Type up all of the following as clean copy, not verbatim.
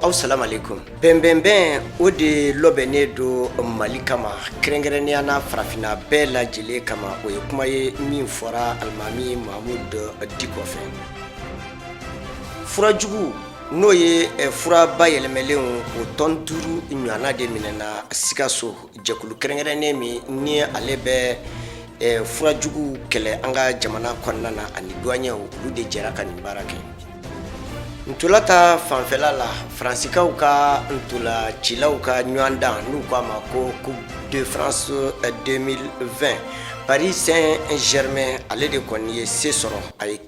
Aw salamalekum. Bɛnbɛnbɛn o de lɔbɛnnen don Mali kama, kɛrɛnkɛrɛnnenya na farafinna bɛɛ lajɛlen kama. O ye kuma ye min fɔra Alimami Mahamudu Diko fɛ. Furajugu, n'o ye fura bayɛlɛmalenw, o tɔn 5 ɲɔgɔnna de minɛna Sikaso. Jɛkulu kɛrɛnkɛrɛnnen min ni ale bɛ furajugu kɛlɛ an ka jamana kɔnɔna na ani duwanɲɛw, olu de jɛra ka nin baara kɛ. Ntola ta fanfɛla la, Faransikaw ka ntolacilaw ka ɲɔgɔndan n'u ko a ma ko Coupe de France 2020, Paris Saint-Germain ale de kɔni ye se sɔrɔ. A ye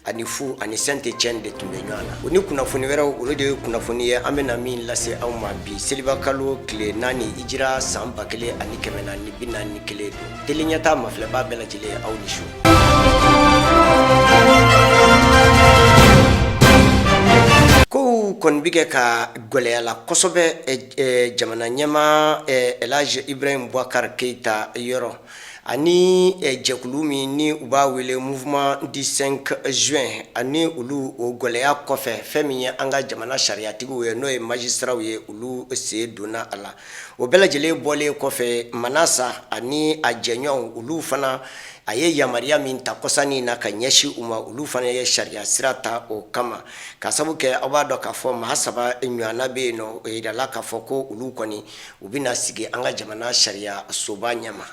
1-0 ani Saint-Etienne de tun bɛ ɲɔgɔn na. O ni kunnafoni wɛrɛw, olu de ye kunnafoni ye an bɛna min lase aw ma bi selibakalo tile 4, hijira san 1441 don. Tele Ɲɛta mafilɛbaa bɛɛ lajɛlen, aw ni su. Kow kɔni bɛ kɛ ka gɛlɛya la kosɛbɛ jamana ɲɛmaa Elhaji Ibrahim Boubacar Keita yɔrɔ ani jɛkulu min ni u b'a wele Mouvement du 5 juin ani olu. O gɛlɛya kɔfɛ, fɛn min ye an ka jamana sariyatigiw ye, n'o ye magistrats ye, olu sen donna a la. O bɛɛ lajɛlen bɔlen kɔfɛ, Manasa ani a jɛɲɔgɔnw, olu fana, a ye yamaruya min ta kɔsa in na ka ɲɛsin u ma, olu fana ye sariya sira ta o kama, ka sabu kɛ aw b'a dɔn k'a fɔ maa saba ɲɔgɔnna bɛ yen nɔ, o jirala k'a fɔ ko olu kɔni u bɛna sigi an ka jamana sariya soba ɲɛma.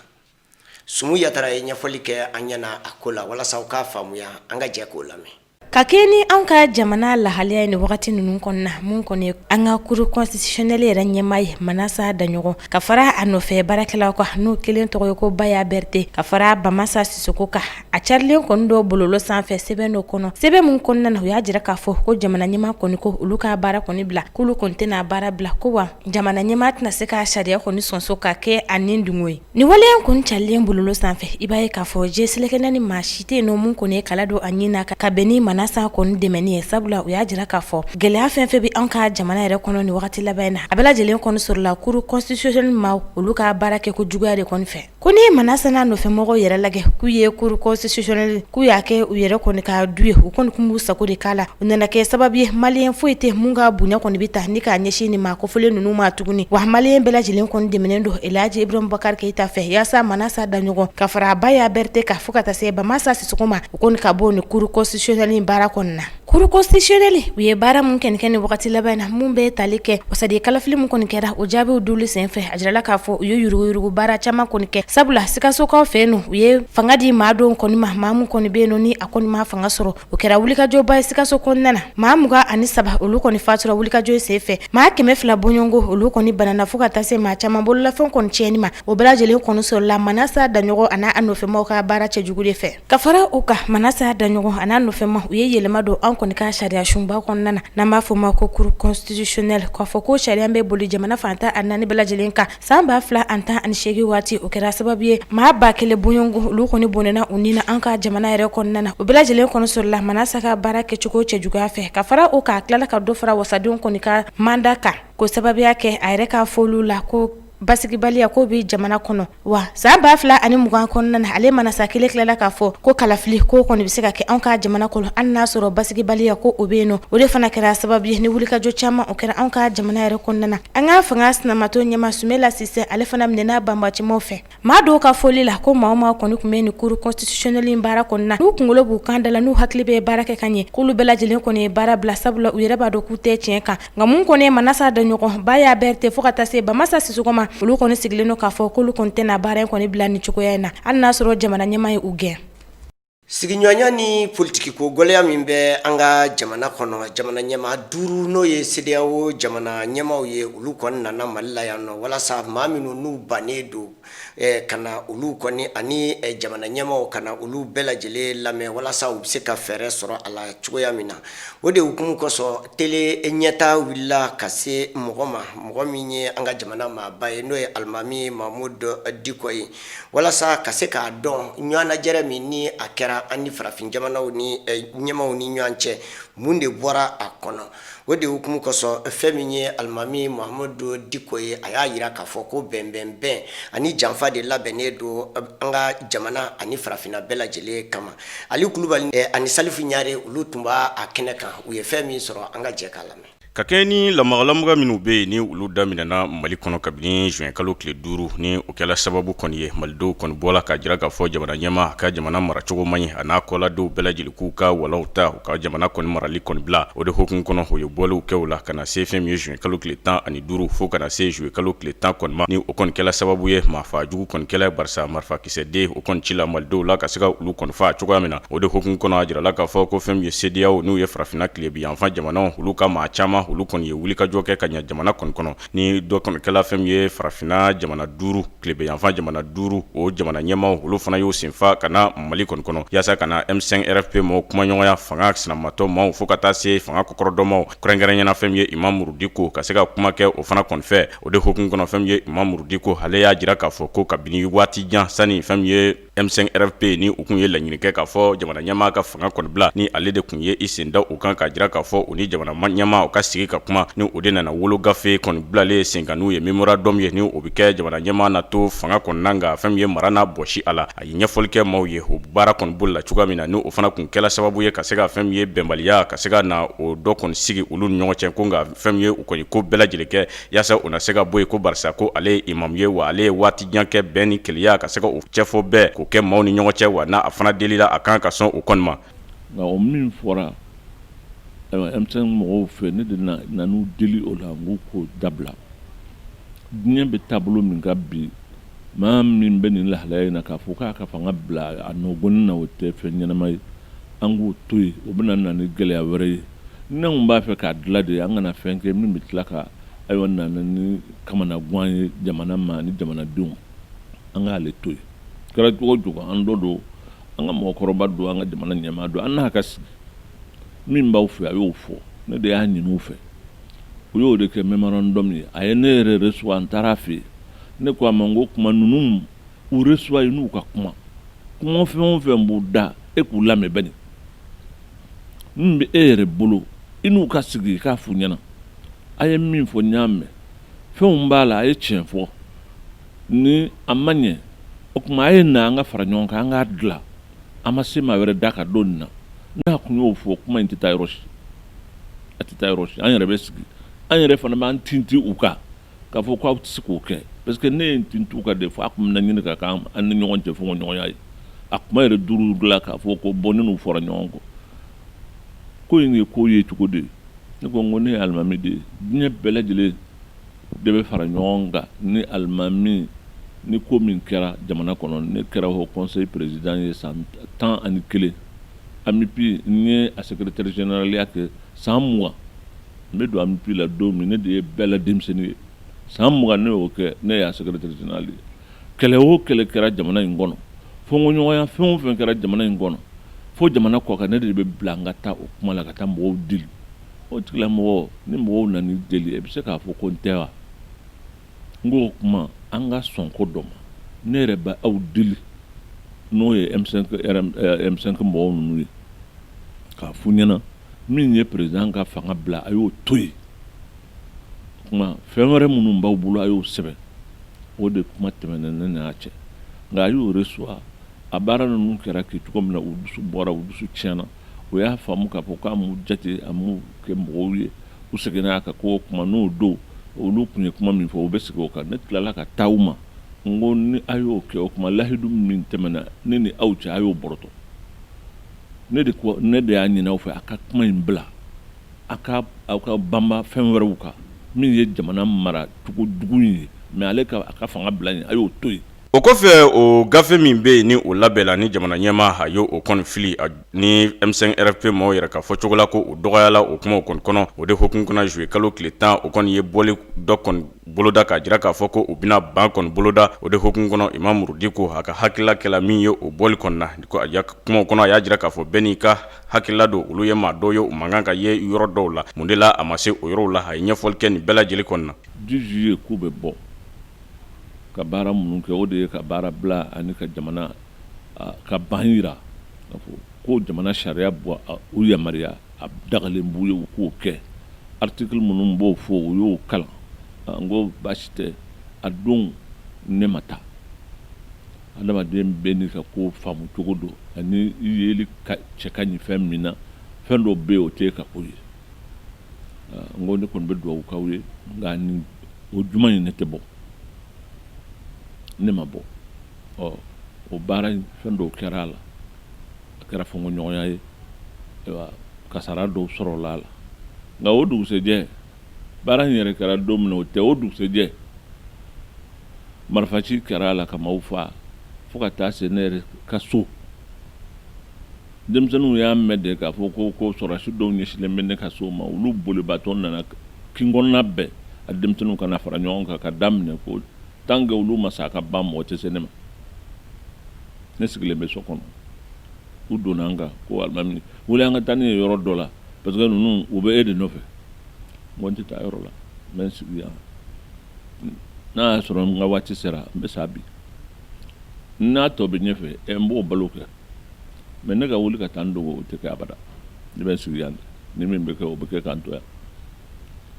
Sumu Yatara ye ɲɛfɔli kɛ an ɲɛna a ko la walasa u k'a faamuya. An ka jɛ k'o lamɛn. Ka kɛɲɛ ni an ka jamana lahalaya ye nin wagati ninnu kɔnɔna, mun kɔni ye an ka cour constitutionnelle yɛrɛ ɲɛmaa ye Manasa Daɲɔgɔn, ka fara a nɔfɛ baarakɛlaw kan, n'o kelen tɔgɔ ye ko Baya Berete, ka fara Bamasa Sisoko kan, a carilen kɔni don bɔlɔlɔ sanfɛ sɛbɛn dɔ kɔnɔ, sɛbɛn min kɔnɔna na u y'a jira k'a fɔ ko jamana ɲɛmaa kɔni ko olu ka baara kɔni bila, k'olu kɔni tɛna baara bila, ko wa jamana ɲɛmaa tɛna se ka sariya kɔni sɔsɔ ka kɛ a ni dungo ye. Ni waleya kɔni carilen bɔlɔlɔ sanfɛ, i b'a ye k'a fɔ diɲɛ seleke naani maa si tɛ yen nɔ mun kɔni ye kala don a ɲin na ka bɛn ni Manasa kɔni dɛmɛni ye, sabula u y'a jira k'a fɔ gɛlɛya fɛn fɛn bɛ an ka jamana yɛrɛ kɔnɔ nin wagati laban in na, a bɛɛ lajɛlen kɔni sɔrɔla cour constitutionnelle maaw olu ka baara kɛ ko juguya de kɔni fɛ. Ko ni Manasa n'a nɔfɛmɔgɔw yɛrɛ lajɛ k'u ye cour constitutionnelle k'u y'a kɛ u yɛrɛ kɔni ka du ye, u kɔni tun b'u sago de k'a la. O nana kɛ sababu ye, maliyɛn foyi tɛ mun ka bonya kɔni bɛ ta ni k'a ɲɛsin nin maa kofɔlen ninnu ma tuguni. Wa maliyɛn bɛɛ lajɛlen kɔni dɛmɛnen don Elhaji Ibrahim Boubacar Keita fɛ yaasa Manasa Daɲɔgɔn ka fara Baya Berete kan fo ka taa se Bamasa Sisoko ma, u kɔni ka bɔ nin cour constitutionnelle in baara kɔnɔna na. Cour constitutionnelle u ye baara mun kɛ nin wagati laban in na, mun bɛ tali kɛ wasaden kalafili min kɔni kɛra, o jaabiw dili senfɛ, a jirala k'a fɔ u ye yuruguyurugu baara caman kɔni kɛ, sabula Sikasokaw fɛ yen u ye fanga di maa dɔw kɔni ma, maa min kɔni bɛ yen ni a kɔni ma fanga sɔrɔ. O kɛra wulikajɔba ye Sikaso kɔnɔna na. Maa 23, olu kɔni fatura wulikajɔ senfɛ, maa 200 bɔɲɔgɔnko, olu kɔni banana, fo ka taa se maa caman bololafɛn kɔni tiɲɛni ma. O bɛɛ lajɛlen kɔni sɔrɔla Manasa Daɲɔgɔn a n'a nɔfɛmaw ka baara cɛjugu de fɛ. Ka fara o kan, Manasa Daɲɔgɔn a n'a nɔfɛma, u ye yɛlɛma don an kɔni ka sariya sunba kɔnɔna na, n'an b'a fɔ ma ko cour constitutionnelle, k'a fɔ ko sariya bɛ boli jamana fan 14 bɛɛ lajɛlen kan san 2018 waati. O kɛra sababu ye maa 1000 bɔɲɔgɔnko, olu kɔni bɔnɛna u ni na an ka jamana yɛrɛ kɔnɔna na. O bɛɛ lajɛlen kɔni sɔrɔla Manasa ka baara kɛcogo cɛjuguya fɛ. Ka fara o kan, a tilala ka dɔ fara wasadenw kɔni ka mandat kan, k'o sababuya kɛ a yɛrɛ ka fɔliw la ko basigibaliya ko bɛ jamana kɔnɔ. Wa san 2020 kɔnɔna na, ale Manasa kelen tilala k'a fɔ ko kalafili ko kɔni bɛ se ka kɛ anw ka jamana kɔnɔ hali n'a sɔrɔ basigibaliya ko o bɛ yen nɔ. O de fana kɛra sababu ye ni wulikajɔ caman o kɛra anw ka jamana yɛrɛ kɔnɔna na. An ka fanga sinamatɔn ɲɛmaa Sumela Sise, ale fana minɛna banbaancimaw fɛ. Maa dɔw ka fɔli la, ko maa o maa kɔni tun bɛ nin cour constitutionnelle in baara kɔnɔna na, n'u kunkolo b'u kan da la, n'u hakili bɛ baara kɛ ka ɲɛ, k'olu bɛɛ lajɛlen kɔni ye baara bila, sabula u yɛrɛ b'a dɔn k'u tɛ tiɲɛ kan. Nka mun kɔni ye Manasa Daɲɔgɔn, Baya Berete, fo ka taa se Bamasa Sisoko ma, olu kɔni sigilen don k'a fɔ k'olu kɔni tɛna baara in kɔni bila nin cogoya in na, hali n'a sɔrɔ jamana ɲɛmaa ye u gɛn. Sigiɲɔgɔnya ni politikiko gɛlɛya min bɛ an ka jamana kɔnɔ, jamana ɲɛmaa duuru, n'o ye CEDEAO jamana ɲɛmaaw ye, olu kɔni nana Mali la yan nɔ walasa maa minnu n'u bannen don ka na olu kɔni ani jamana ɲɛmaaw ka na olu bɛɛ lajɛlen lamɛn walasa u bɛ se ka fɛɛrɛ sɔrɔ a la cogoya min na. O de hukumu kosɔn, Tele Ɲɛta wulila ka se mɔgɔ ma, mɔgɔ min ye an ka jamana maaba ye, n'o ye Alimami Mahamudu Diko ye, walasa ka se k'a dɔn ɲɔgɔnnajɛrɛ min ni a kɛra an ni farafin jamanaw ni ɲɛmaaw ni ɲɔgɔn cɛ, mun de bɔra a kɔnɔ. O de hukumu kosɔn, fɛn min ye Alimami Mahamudu Diko ye, a y'a jira k'a fɔ ko bɛnbɛnbɛn ani janfa de labɛnnen don an ka jamana ani farafinna bɛɛ lajɛlen kama. Ali Kulubali ani Salifu Ɲare, olu tun b'a kɛnɛ kan. U ye fɛn min sɔrɔ, an ka jɛ k'a lamɛn. Ka kɛɲɛ ni lamagalamaga minnu bɛ yen ni olu daminɛna Mali kɔnɔ kabini juin kalo tile 5, ni o kɛla sababu kɔni ye malidenw kɔni bɔla k'a jira k'a fɔ jamana ɲɛmaa ka jamana maracogo man ɲi, a n'a kɔladenw bɛɛ lajɛlen k'u ka walaw ta, u ka jamana kɔni marali kɔni bila. O de hukumu kɔnɔ, o ye bɔliw kɛ o la ka na se fɛn min ye juin kalo tile 15 fo ka na se juillet kalo tile 10 kɔni ma, ni o kɔni kɛla sababu ye maafa jugu kɔni kɛla, barisa marifakisɛden o kɔni cila malidenw la ka se ka olu kɔni faa cogoya min na. O de hukumu kɔnɔ, a jirala k'a fɔ ko fɛn min ye CEDEAO, n'u ye farafinna tilebin yanfan jamanaw, olu ka maa caman, olu kɔni ye wulikajɔ kɛ ka ɲɛ jamana kɔni kɔnɔ, ni dɔ kɔni kɛla fɛn min ye farafinna jamana 5, tilebin yanfan jamana 5, o jamana ɲɛmaaw, olu fana y'u senfa ka na Mali kɔni kɔnɔ yaasa ka na M5 RFP maaw kumaɲɔgɔnya, fanga sinamatɔ maaw fo ka taa se fanga kɔkɔrɔdɔnmaw, kɛrɛnkɛrɛnyana fɛn min ye Imam Muru Diko, ka se ka kuma kɛ o fana kɔni fɛ. O de hukumu kɔnɔ, fɛn min ye Imam Muru Diko, ale y'a jira k'a fɔ ko kabini waati jan sani fɛn min ye M5 RFP ni u tun ye laɲini kɛ k'a fɔ jamana ɲɛmaa ka fanga kɔni bila, ni ale de tun ye i sen da u kan k'a jira k'a fɔ u ni jamana ɲɛmaa u ka sigi ka kuma, ni o de nana wolo gafe kɔni bilalen sen kan, n'u ye mémorandum ye, ni o bɛ kɛ jamana ɲɛmaa na to fanga kɔnɔna, nka fɛn min ye mara n'a bɔsi a la. A ye ɲɛfɔli kɛ maaw ye o baara kɔni bolila cogoya min na, ni o fana tun kɛla sababu ye ka se ka fɛn min ye bɛnbaliya ka se ka na o dɔ kɔni sigi olu ni ɲɔgɔn cɛ, ko nka fɛn min ye u kɔni ko bɛɛ lajɛlen kɛ yaasa o na se ka bɔ yen, ko barisa ko ale ye imamu ye, wa ale ye waati jan kɛ bɛn ni kelenya ka se ka o cɛfɔ bɛɛ k'o kɛ maaw ni ɲɔgɔn cɛ, wa n'a a fana delila a kan ka sɔn o kɔni ma. Nka o min fɔra ayiwa M5 mɔgɔw fɛ, ne de nan'u deli o la, n k'u k'o dabila. Diɲɛ bɛ taabolo min kan bi, maa min bɛ nin lahalaya in na k'a fɔ k'a ka fanga bila a nɔgɔnin na, o tɛ fɛn ɲɛnama ye. An k'o to yen, o bɛna na ni gɛlɛya wɛrɛ ye. Ne tun b'a fɛ k'a dilan de, an kana fɛn kɛ min bɛ tila ka ayiwa nana ni kamanagan ye jamana ma ni jamanadenw. An k'ale to yen. Kɛra cogo o cogo, an dɔ don, an ka mɔgɔkɔrɔba don, an ka jamana ɲɛmaa don, an n'a ka sigi. Min b'aw fɛ, a y'o fɔ. Ne de y'a ɲini u fɛ, u y'o de kɛ mémorandum ye. A ye ne yɛrɛ recevoir, an taara a fɛ yen. Ne ko a ma, n ko kuma ninnu, u recevoir i n'u ka kuma, kuma fɛn o fɛn b'u da, e k'u lamɛn bani. Min bɛ e yɛrɛ bolo, i n'u ka sigi i k'a f'u ɲɛna, a ye min fɔ n y'a mɛn, fɛnw b'a la, a ye tiɲɛ fɔ. Ni a ma ɲɛ, o tuma a ye na an ka fara ɲɔgɔn kan, an k'a dilan. An ma se maa wɛrɛ da ka don nin na. N'a kun y'o fɔ, kuma in tɛ taa yɔrɔ si, a tɛ taa yɔrɔ si. An yɛrɛ bɛ sigi, an yɛrɛ fana b'an tintin u kan k'a fɔ k'aw tɛ se k'o kɛ, parce que ne ye n tintin u kan de fɔ a tun bɛna ɲini ka k'an ni ɲɔgɔn cɛ fɔɲɔgɔnya ye. A kuma yɛrɛ duuru dilan k'a fɔ ko bon, ne n'u fɔra ɲɔgɔn kɔ. Ko in ye ko ye cogo de ye. Ne ko, n ko ne ye alimami de ye, diɲɛ bɛɛ lajɛlen de bɛ fara ɲɔgɔn kan ni alimami. Ni ko min kɛra jamana kɔnɔ, ne kɛra haut conseil président ye san 11, AMUPI n ye a secrétaire général ya kɛ san 20. N bɛ don AMUPI la don min, ne de ye bɛɛ la denmisɛnnin ye. San 20 ne y'o kɛ, ne y'a secrétaire général ye. Kɛlɛ o kɛlɛ kɛra jamana in kɔnɔ, fɔɲɔgɔnya fɛn o fɛn kɛra jamana in kɔnɔ fo jamana kɔ kan, ne de bɛ bila n ka taa o kuma la, ka taa mɔgɔw deli. O tigilamɔgɔ, ni mɔgɔw nana deli, e bɛ se k'a fɔ ko n tɛ wa? N ko o kuma, an ka sɔn ko dɔ ma. Ne yɛrɛ bɛ aw deli, n'o ye M5 mɔgɔw ninnu ye, k'a f'u ɲɛna, min ye président ka fanga bila, a y'o to yen. Kuma fɛn wɛrɛ minnu b'aw bolo, a y'o sɛbɛn. O de kuma tɛmɛna ne n'a cɛ. Nka a y'o recevoir, a baara ninnu kɛra kɛ cogo min na, u dusu bɔra, u dusu tiɲɛna. U y'a faamu k'a fɔ k'a m'u jate, a m'u kɛ mɔgɔw ye. U seginna a kan ko kuma n'o don, olu tun ye kuma min fɔ, u bɛ segin o kan. Ne tilala ka taa u ma, n ko ni a y'o kɛ, o kuma lahidu min tɛmɛna ne ni aw cɛ, a y'o bɔrɔtɔ. Ne de ko, ne de y'a ɲini aw fɛ, a ka kuma in bila, a ka aw ka banba fɛn wɛrɛw kan, min ye jamana mara cogo jugu in ye. Mais ale ka a ka fanga bila yen, a y'o to yen. O kɔfɛ, o gafe min bɛ yen ni o labɛnla, ni jamana ɲɛmaa a y'o kɔni fili ni M5 RFP maaw yɛrɛ ka fɔ cogo la, ko o dɔgɔyala o kumaw kɔni kɔnɔ. O de hukumu kɔnɔ, juillet kalo tile 10, o kɔni ye bɔli dɔ kɔni boloda k'a jira k'a fɔ ko u bɛna ban kɔni boloda. O de hukumu kɔnɔ, Imam Muru Diko a ka hakilila kɛla min ye o bɔli kɔni na, kumaw kɔnɔ, a y'a jira k'a fɔ bɛɛ n'i ka hakilila don, olu ye maa dɔw ye, u man kan ka ye yɔrɔ dɔw la. Mun de la a ma se o yɔrɔw la? A ye ɲɛfɔli kɛ nin bɛɛ lajɛlen kɔni na. 10 juillet k'u bɛ bɔ ka baara minnu kɛ, o de ye ka baara bila ani ka jamana ka ban jira ko jamana sariya bɔ u yamaruya, a dagalen b'u ye u k'o kɛ. Article minnu b'o fɔ, u y'o kalan. N ko baasi tɛ. A don ne ma taa. Adamaden bɛɛ n'i ka ko faamu cogo don, ani i yeli cɛ ka ɲi fɛn min na. Fɛn dɔw bɛ yen, o tɛ ka ko ye. N ko ne kɔni bɛ dugawu k'aw ye, nka ni o juma in ne tɛ bɔ, ne ma bɔ. Ɔ o baara in, fɛn dɔw kɛra a la, a kɛra fɔnkɔɲɔgɔnya ye, ayiwa, kasara dɔw sɔrɔla a la. Nka o dugusɛjɛ, baara in yɛrɛ kɛra don min na, o tɛ, o dugusɛjɛ marifaci kɛra a la ka maaw faa fo ka taa se ne yɛrɛ ka so. Denmisɛnninw y'a mɛn de k'a fɔ ko sɔrɔdasi dɔw ɲɛsinlen bɛ ne ka so ma. Olu bolibatɔ nana kin kɔnɔna bɛɛ, a denmisɛnninw ka na fara ɲɔgɔn kan ka daminɛ ko tant que olu ma sa ka ban, mɔgɔ tɛ se ne ma. Ne sigilen bɛ so kɔnɔ, u donna an kan ko alimami, wuli an ka taa ne ye yɔrɔ dɔ la, parce que ninnu u bɛ e de nɔfɛ. N ko n tɛ taa yɔrɔ la, n bɛ n sigi yan. N'a y'a sɔrɔ n ka waati sera, n bɛ sa bi, n'a tɔ bɛ ɲɛfɛ, n b'o balo kɛ, mais ne ka wuli ka taa n dogo, o tɛ kɛ abada. Ne bɛ sigi yan, ni min bɛ kɛ, o bɛ kɛ k'an to yan.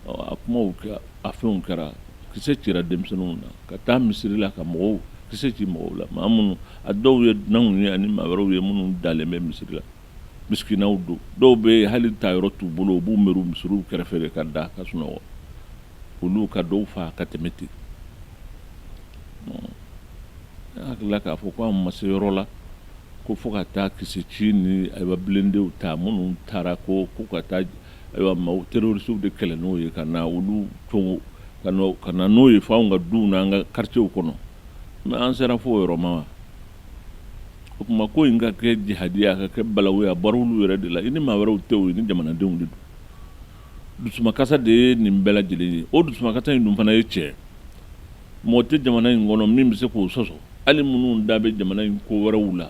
A kumaw kɛ, a fɛnw kɛra, kisɛ cira denmisɛnninw na ka taa misiri la, ka mɔgɔw kisɛ ci mɔgɔw la, maa minnu, a dɔw ye dunanw ye ani maa wɛrɛw ye minnu dalen bɛ misiri la, misikinaw don. Dɔw bɛ yen, hali ta yɔrɔ t'u bolo, u b'u miiri misiriw kɛrɛfɛ de ka da ka sunɔgɔ. Olu ka dɔw faa ka tɛmɛ ten. Ne hakilila k'a fɔ ko an ma se yɔrɔ la ko fo ka taa kisɛ ci ni ayiwa blindéw ta minnu taara ko ka taa ayiwa maaw terroristew de kɛlɛ n'o ye, ka na olu cogo ka na n'o ye fo anw ka duw n'an ka quartierw kɔnɔ. Mais an sera fo o yɔrɔ ma wa? O tuma ko in ka kɛ jihadi ye, a ka kɛ balawu ye, a bɔra olu yɛrɛ de la. I ni maa wɛrɛw tɛ o ye, ni jamanadenw de don. Dusumakasa de ye nin bɛɛ lajɛlen ye. O dusumakasa in dun fana ye tiɲɛ, mɔgɔ tɛ jamana in kɔnɔ min bɛ se k'o sɔsɔ. Hali minnu da bɛ jamana in ko wɛrɛw la,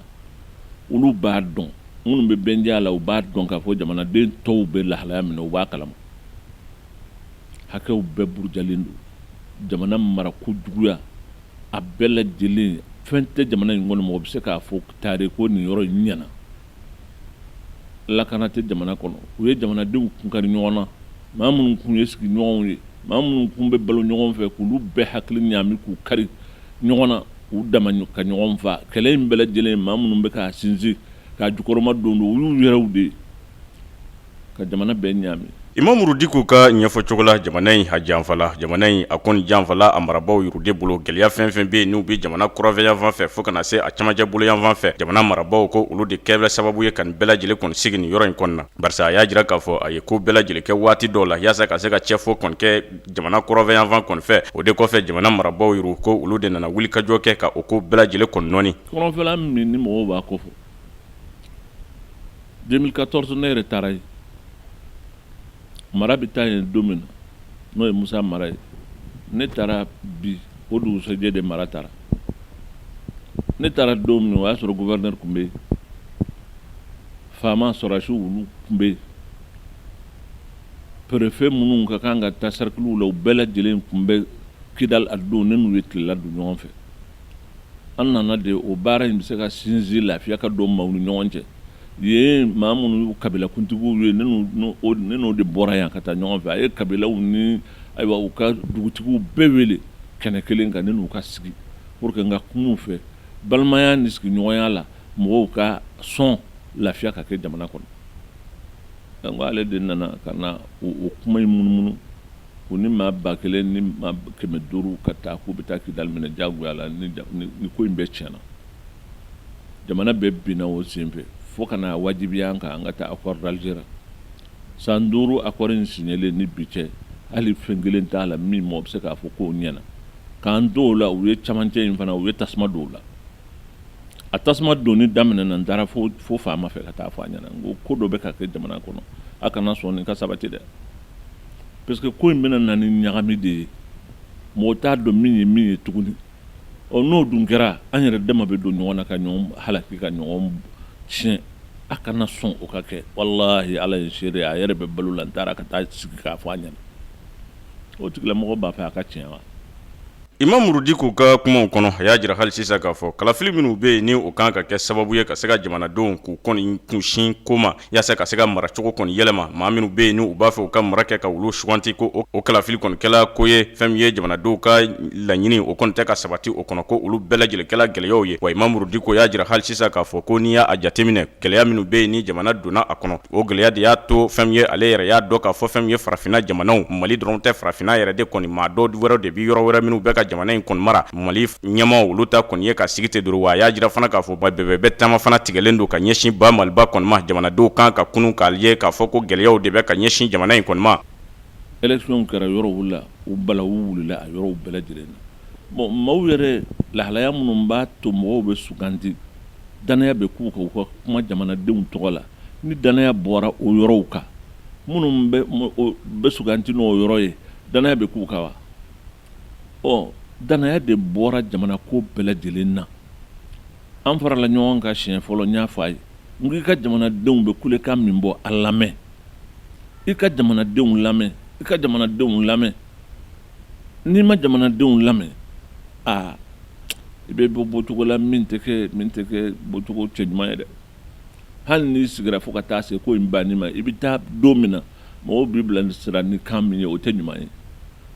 olu b'a dɔn. Minnu bɛ bɛndiya la, u b'a dɔn k'a fɔ jamanaden tɔw bɛ lahalaya min na, u b'a kalama. Hakɛw bɛɛ burujalen don, jamana marako juguya a bɛɛ lajɛlen. Fɛn tɛ jamana in kɔnɔ mɔgɔ bɛ se k'a fɔ tare ko nin yɔrɔ in ɲɛna. Lakana tɛ jamana kɔnɔ. U ye jamanadenw kun kari ɲɔgɔn na. Maa minnu kun ye sigiɲɔgɔnw ye, maa minnu kun bɛ balo ɲɔgɔn fɛ, k'olu bɛɛ hakili ɲaami k'u kari ɲɔgɔn na, k'u dama ka ɲɔgɔn faa. Kɛlɛ in bɛɛ lajɛlen, maa minnu bɛ k'a sinsin k'a jukɔrɔma don don, u y'u yɛrɛw de ye ka jamana bɛɛ ɲaami. Imamu Diko ka ɲɛfɔcogo la, jamana in a janfala, jamana in a kɔni janfala a marabaaw yɛrɛ de bolo. Gɛlɛya fɛn fɛn bɛ yen n'u bɛ jamana kɔrɔnfɛ yanfan fɛ fo ka na se a cɛmancɛ bolo yanfan fɛ, jamana marabaaw ko olu de kɛra sababu ye ka nin bɛɛ lajɛlen kɔni sigi nin yɔrɔ in kɔnɔna, barisa a y'a jira k'a fɔ a ye ko bɛɛ lajɛlen kɛ waati dɔw la yaasa ka se ka cɛfɔ kɔni kɛ jamana kɔrɔnfɛ yanfan kɔni fɛ. O de kɔfɛ, jamana marabaaw yɛrɛ ko olu de nana wulikajɔ kɛ ka o ko bɛɛ lajɛlen kɔni nɔɔni. Kɔrɔnfɛla min ni mɔgɔw b'a kɔ fɔ, 2014 ne yɛrɛ taara yen. Mara bɛ taa yen don min na, n'o ye Musa Mara ye, ne taara bi, o dugusɛjɛ de Mara taara. Ne taara don min, o y'a sɔrɔ gouverneur tun bɛ yen, faama sɔrɔdasiw olu tun bɛ yen, préfet minnu ka kan ka taa cercle la, u bɛɛ lajɛlen tun bɛ Kidal a don. Ne n'u ye tilela dun ɲɔgɔn fɛ. An nana de o baara in bɛ se ka sinsin, lafiya ka don maaw ni ɲɔgɔn cɛ yen. Maa minnu y'u kabilakuntigiw ye, ne n'o de bɔra yan ka taa ɲɔgɔn fɛ. A ye kabilaw ni ayiwa u ka dugutigiw bɛɛ wele kɛnɛ kelen kan, ne n'u ka sigi pour que n ka kuma u fɛ balimaya ni sigiɲɔgɔnya la, mɔgɔw ka sɔn lafiya ka kɛ jamana kɔnɔ. N ko ale de nana ka na o kuma in munumunu, u ni maa 1000 ni maa 500 ka taa k'u bɛ taa Kidali minɛ jagoya la. Ni ko in bɛɛ tiɲɛna, jamana bɛɛ binna o senfɛ fo ka na wajibiya an kan an ka taa accord d'Alger. San 5 accord in signelen ni bi cɛ, hali fɛn kelen t'a la min mɔgɔ bɛ se k'a fɔ k'o ɲɛna. K'an to o la, u ye camancɛ in fana, u ye tasuma don o la. A tasuma donni daminɛna, n taara fo faama fɛ ka taa fɔ a ɲɛna. N ko ko dɔ bɛ ka kɛ jamana kɔnɔ, a kana sɔn nin ka sabati dɛ, parce que ko in bɛna na ni ɲagami de ye, mɔgɔ t'a dɔn min ye min ye tuguni. Ɔ n'o dun kɛra, an yɛrɛ dama bɛ don ɲɔgɔn na ka ɲɔgɔn halaki, ka ɲɔgɔn tiɲɛ. A kana sɔn o ka kɛ. Walahi, Ala ye seere, a yɛrɛ bɛ balo la. N taara ka taa sigi k'a fɔ a ɲɛna. O tigilamɔgɔ b'a fɛ a ka tiɲɛ wa? Imamu Diko ka kumaw kɔnɔ, a y'a jira hali sisan k'a fɔ kalafili minnu bɛ yen, ni o kan ka kɛ sababu ye ka se ka jamanadenw k'u kɔni kunsin ko ma, yaasa ka se ka maracogo kɔni yɛlɛma, maa minnu bɛ yen ni u b'a fɛ u ka mara kɛ ka olu suganti, ko o kalafili kɔni kɛla ko ye fɛn min ye jamanadenw ka laɲini o kɔni tɛ ka sabati o kɔnɔ, ko olu bɛɛ lajɛlen kɛla gɛlɛyaw ye. Wa Imamu Diko y'a jira hali sisan k'a fɔ ko n'i y'a jateminɛ, gɛlɛya minnu bɛ yen ni jamana donna a kɔnɔ, o gɛlɛya de y'a to fɛn min ye ale yɛrɛ y'a dɔn k'a fɔ fɛn min ye farafinna jamanaw, Mali dɔrɔn tɛ, farafinna yɛrɛ de kɔni maa dɔw wɛrɛ de bɛ yɔrɔ wɛrɛ minnu bɛ ka jamana in kɔni mara, Mali ɲɛmaaw olu ta kɔni ye ka sigi ten dɔrɔn. Wa a y'a jira fana k'a fɔ bɛbɛ taama fana tigɛlen don ka ɲɛsin ba Maliba kɔni ma, jamanadenw kan ka kunun k'a ye k'a fɔ ko gɛlɛyaw de bɛ ka ɲɛsin jamana in kɔni ma. Élection kɛra yɔrɔw la, u balawu wulila a yɔrɔw bɛɛ lajɛlen na. Bon, maaw yɛrɛ lahalaya minnu b'a to mɔgɔw bɛ suganti, dannaya bɛ k'u kan u ka kuma jamanadenw tɔgɔ la, ni dannaya bɔra o yɔrɔw kan, minnu bɛ suganti n'o yɔrɔ ye, dannaya bɛ k'u kan wa? Ɔ, dannaya de bɔra jamana ko bɛɛ lajɛlen na. An farala ɲɔgɔn kan siɲɛ fɔlɔ, n y'a fɔ a ye, n ko i ka jamanadenw bɛ kulekan min bɔ, a lamɛn. I ka jamanadenw lamɛn, i ka jamanadenw lamɛn. N'i ma jamanadenw lamɛn, aa, i bɛ bɔ bɔcogo la min tɛ kɛ bɔcogo cɛɲuman ye dɛ. Hali n'i sigira fo ka taa se ko in banni ma, i bɛ taa don min na, mɔgɔw b'i bila sira ni kan min ye, o tɛ ɲuman ye.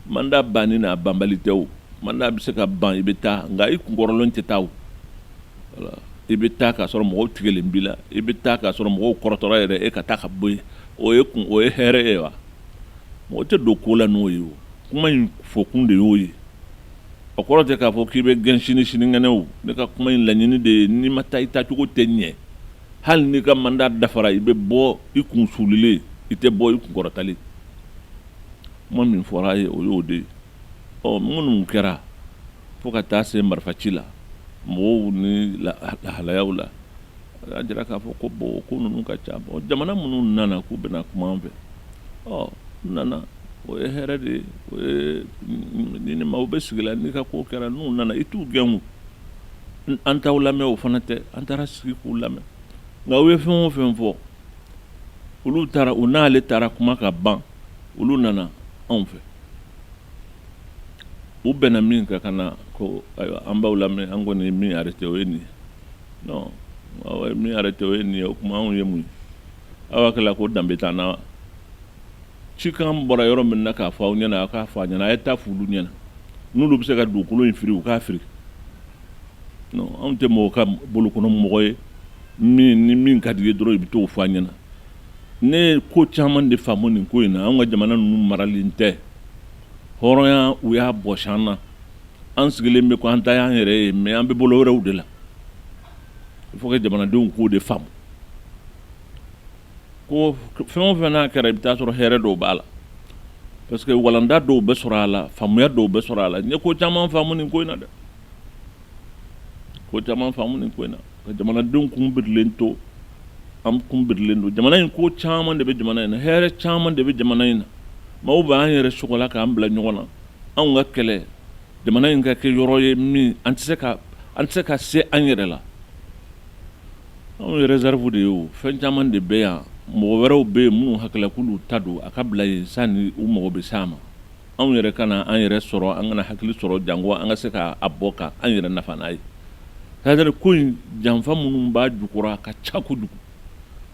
Mandat banni n'a banbali tɛ o. Mandat bɛ se ka ban, i bɛ taa, nka i kunkɔrɔlen tɛ taa o. I bɛ taa k'a sɔrɔ mɔgɔw tigɛlen b'i la, i bɛ taa k'a sɔrɔ mɔgɔw kɔrɔtɔra yɛrɛ e ka taa ka bɔ yen, o ye kun, o ye hɛrɛ ye wa? Mɔgɔ tɛ don ko la n'o ye o. Kuma in fɔkun de y'o ye. O kɔrɔ tɛ k'a fɔ k'i bɛ gɛn sini sinikɛnɛ o. Ne ka kuma in laɲini de ye, n'i ma taa i taacogo tɛ ɲɛ. Hali n'i ka mandat dafara, i bɛ bɔ i kun sulilen, i tɛ bɔ i kun kɔrɔtalen. Kuma min fɔra a ye, o y'o de ye. Ɔ, minnu kɛra fo ka taa se marifaci la mɔgɔw ni lahalayaw la, a y'a jira k'a fɔ ko bon, ko ninnu ka ca. Bon, jamana minnu nana k'u bɛna kuma an fɛ, ɔ, u nana, o ye hɛrɛ de ye. O ye ni ni maaw bɛ sigi la, n'i ka ko kɛra, n'u nana, i t'u gɛn. An t'aw lamɛn, o fana tɛ. An taara sigi k'u lamɛn, nka u ye fɛn o fɛn fɔ, olu taara, u n'ale taara kuma ka ban, olu nana anw fɛ, u bɛnna min kan ka na ko ayiwa, an b'aw lamɛn, an kɔni ye min arrêté, o ye nin ye. Non, aw ye min arrêté, o ye nin ye, o tuma anw ye mun ye? Aw hakili la ko danbe t'an na wa? Cikan bɔra yɔrɔ min na k'a fɔ aw ɲɛna, aw k'a fɔ a ɲɛna, a ye taa f'olu ɲɛna, n'olu bɛ se ka dugukolo in firi, u k'a firi. Non, anw tɛ mɔgɔ ka bolokɔnɔ mɔgɔ ye min ni min ka di ye dɔrɔn i bɛ t'o fɔ a ɲɛna. Ne ye ko caman de faamu nin ko in na. Anw ka jamana ninnu maralen tɛ. Hɔrɔnya, u y'a bɔsi an na. An sigilen bɛ ko an ta y'an yɛrɛ ye, mais an bɛ bolo wɛrɛw de la. Il faut que jamanadenw k'o de faamu ko fɛn o fɛn n'a kɛra, i bɛ taa sɔrɔ hɛrɛ dɔw b'a la, parce que walanda dɔw bɛ sɔrɔ a la, faamuya dɔw bɛ sɔrɔ a la. N ye ko caman faamu nin ko in na dɛ, ko caman faamu nin ko in na, ka jamanadenw kun birilen to. An kun birilen don jamana in, ko caman de bɛ jamana in na, hɛrɛ caman de bɛ jamana in na. Maaw b'an yɛrɛ sɔgɔla k'an bila ɲɔgɔn na. Anw ka kɛlɛ, jamana in ka kɛ yɔrɔ ye min an tɛ se ka se an yɛrɛ la. Anw ye réserve de ye o. Fɛn caman de bɛ yan, mɔgɔ wɛrɛw bɛ yen minnu hakilila k'olu ta don, a ka bila yen sani u mago bɛ s'a ma. Anw yɛrɛ kana an yɛrɛ sɔrɔ, an kana hakili sɔrɔ janko an ka se k'a bɔ ka an yɛrɛ nafa n'a ye. C'est-à-dire ko in janfa minnu b'a jukɔrɔ, a ka ca kojugu,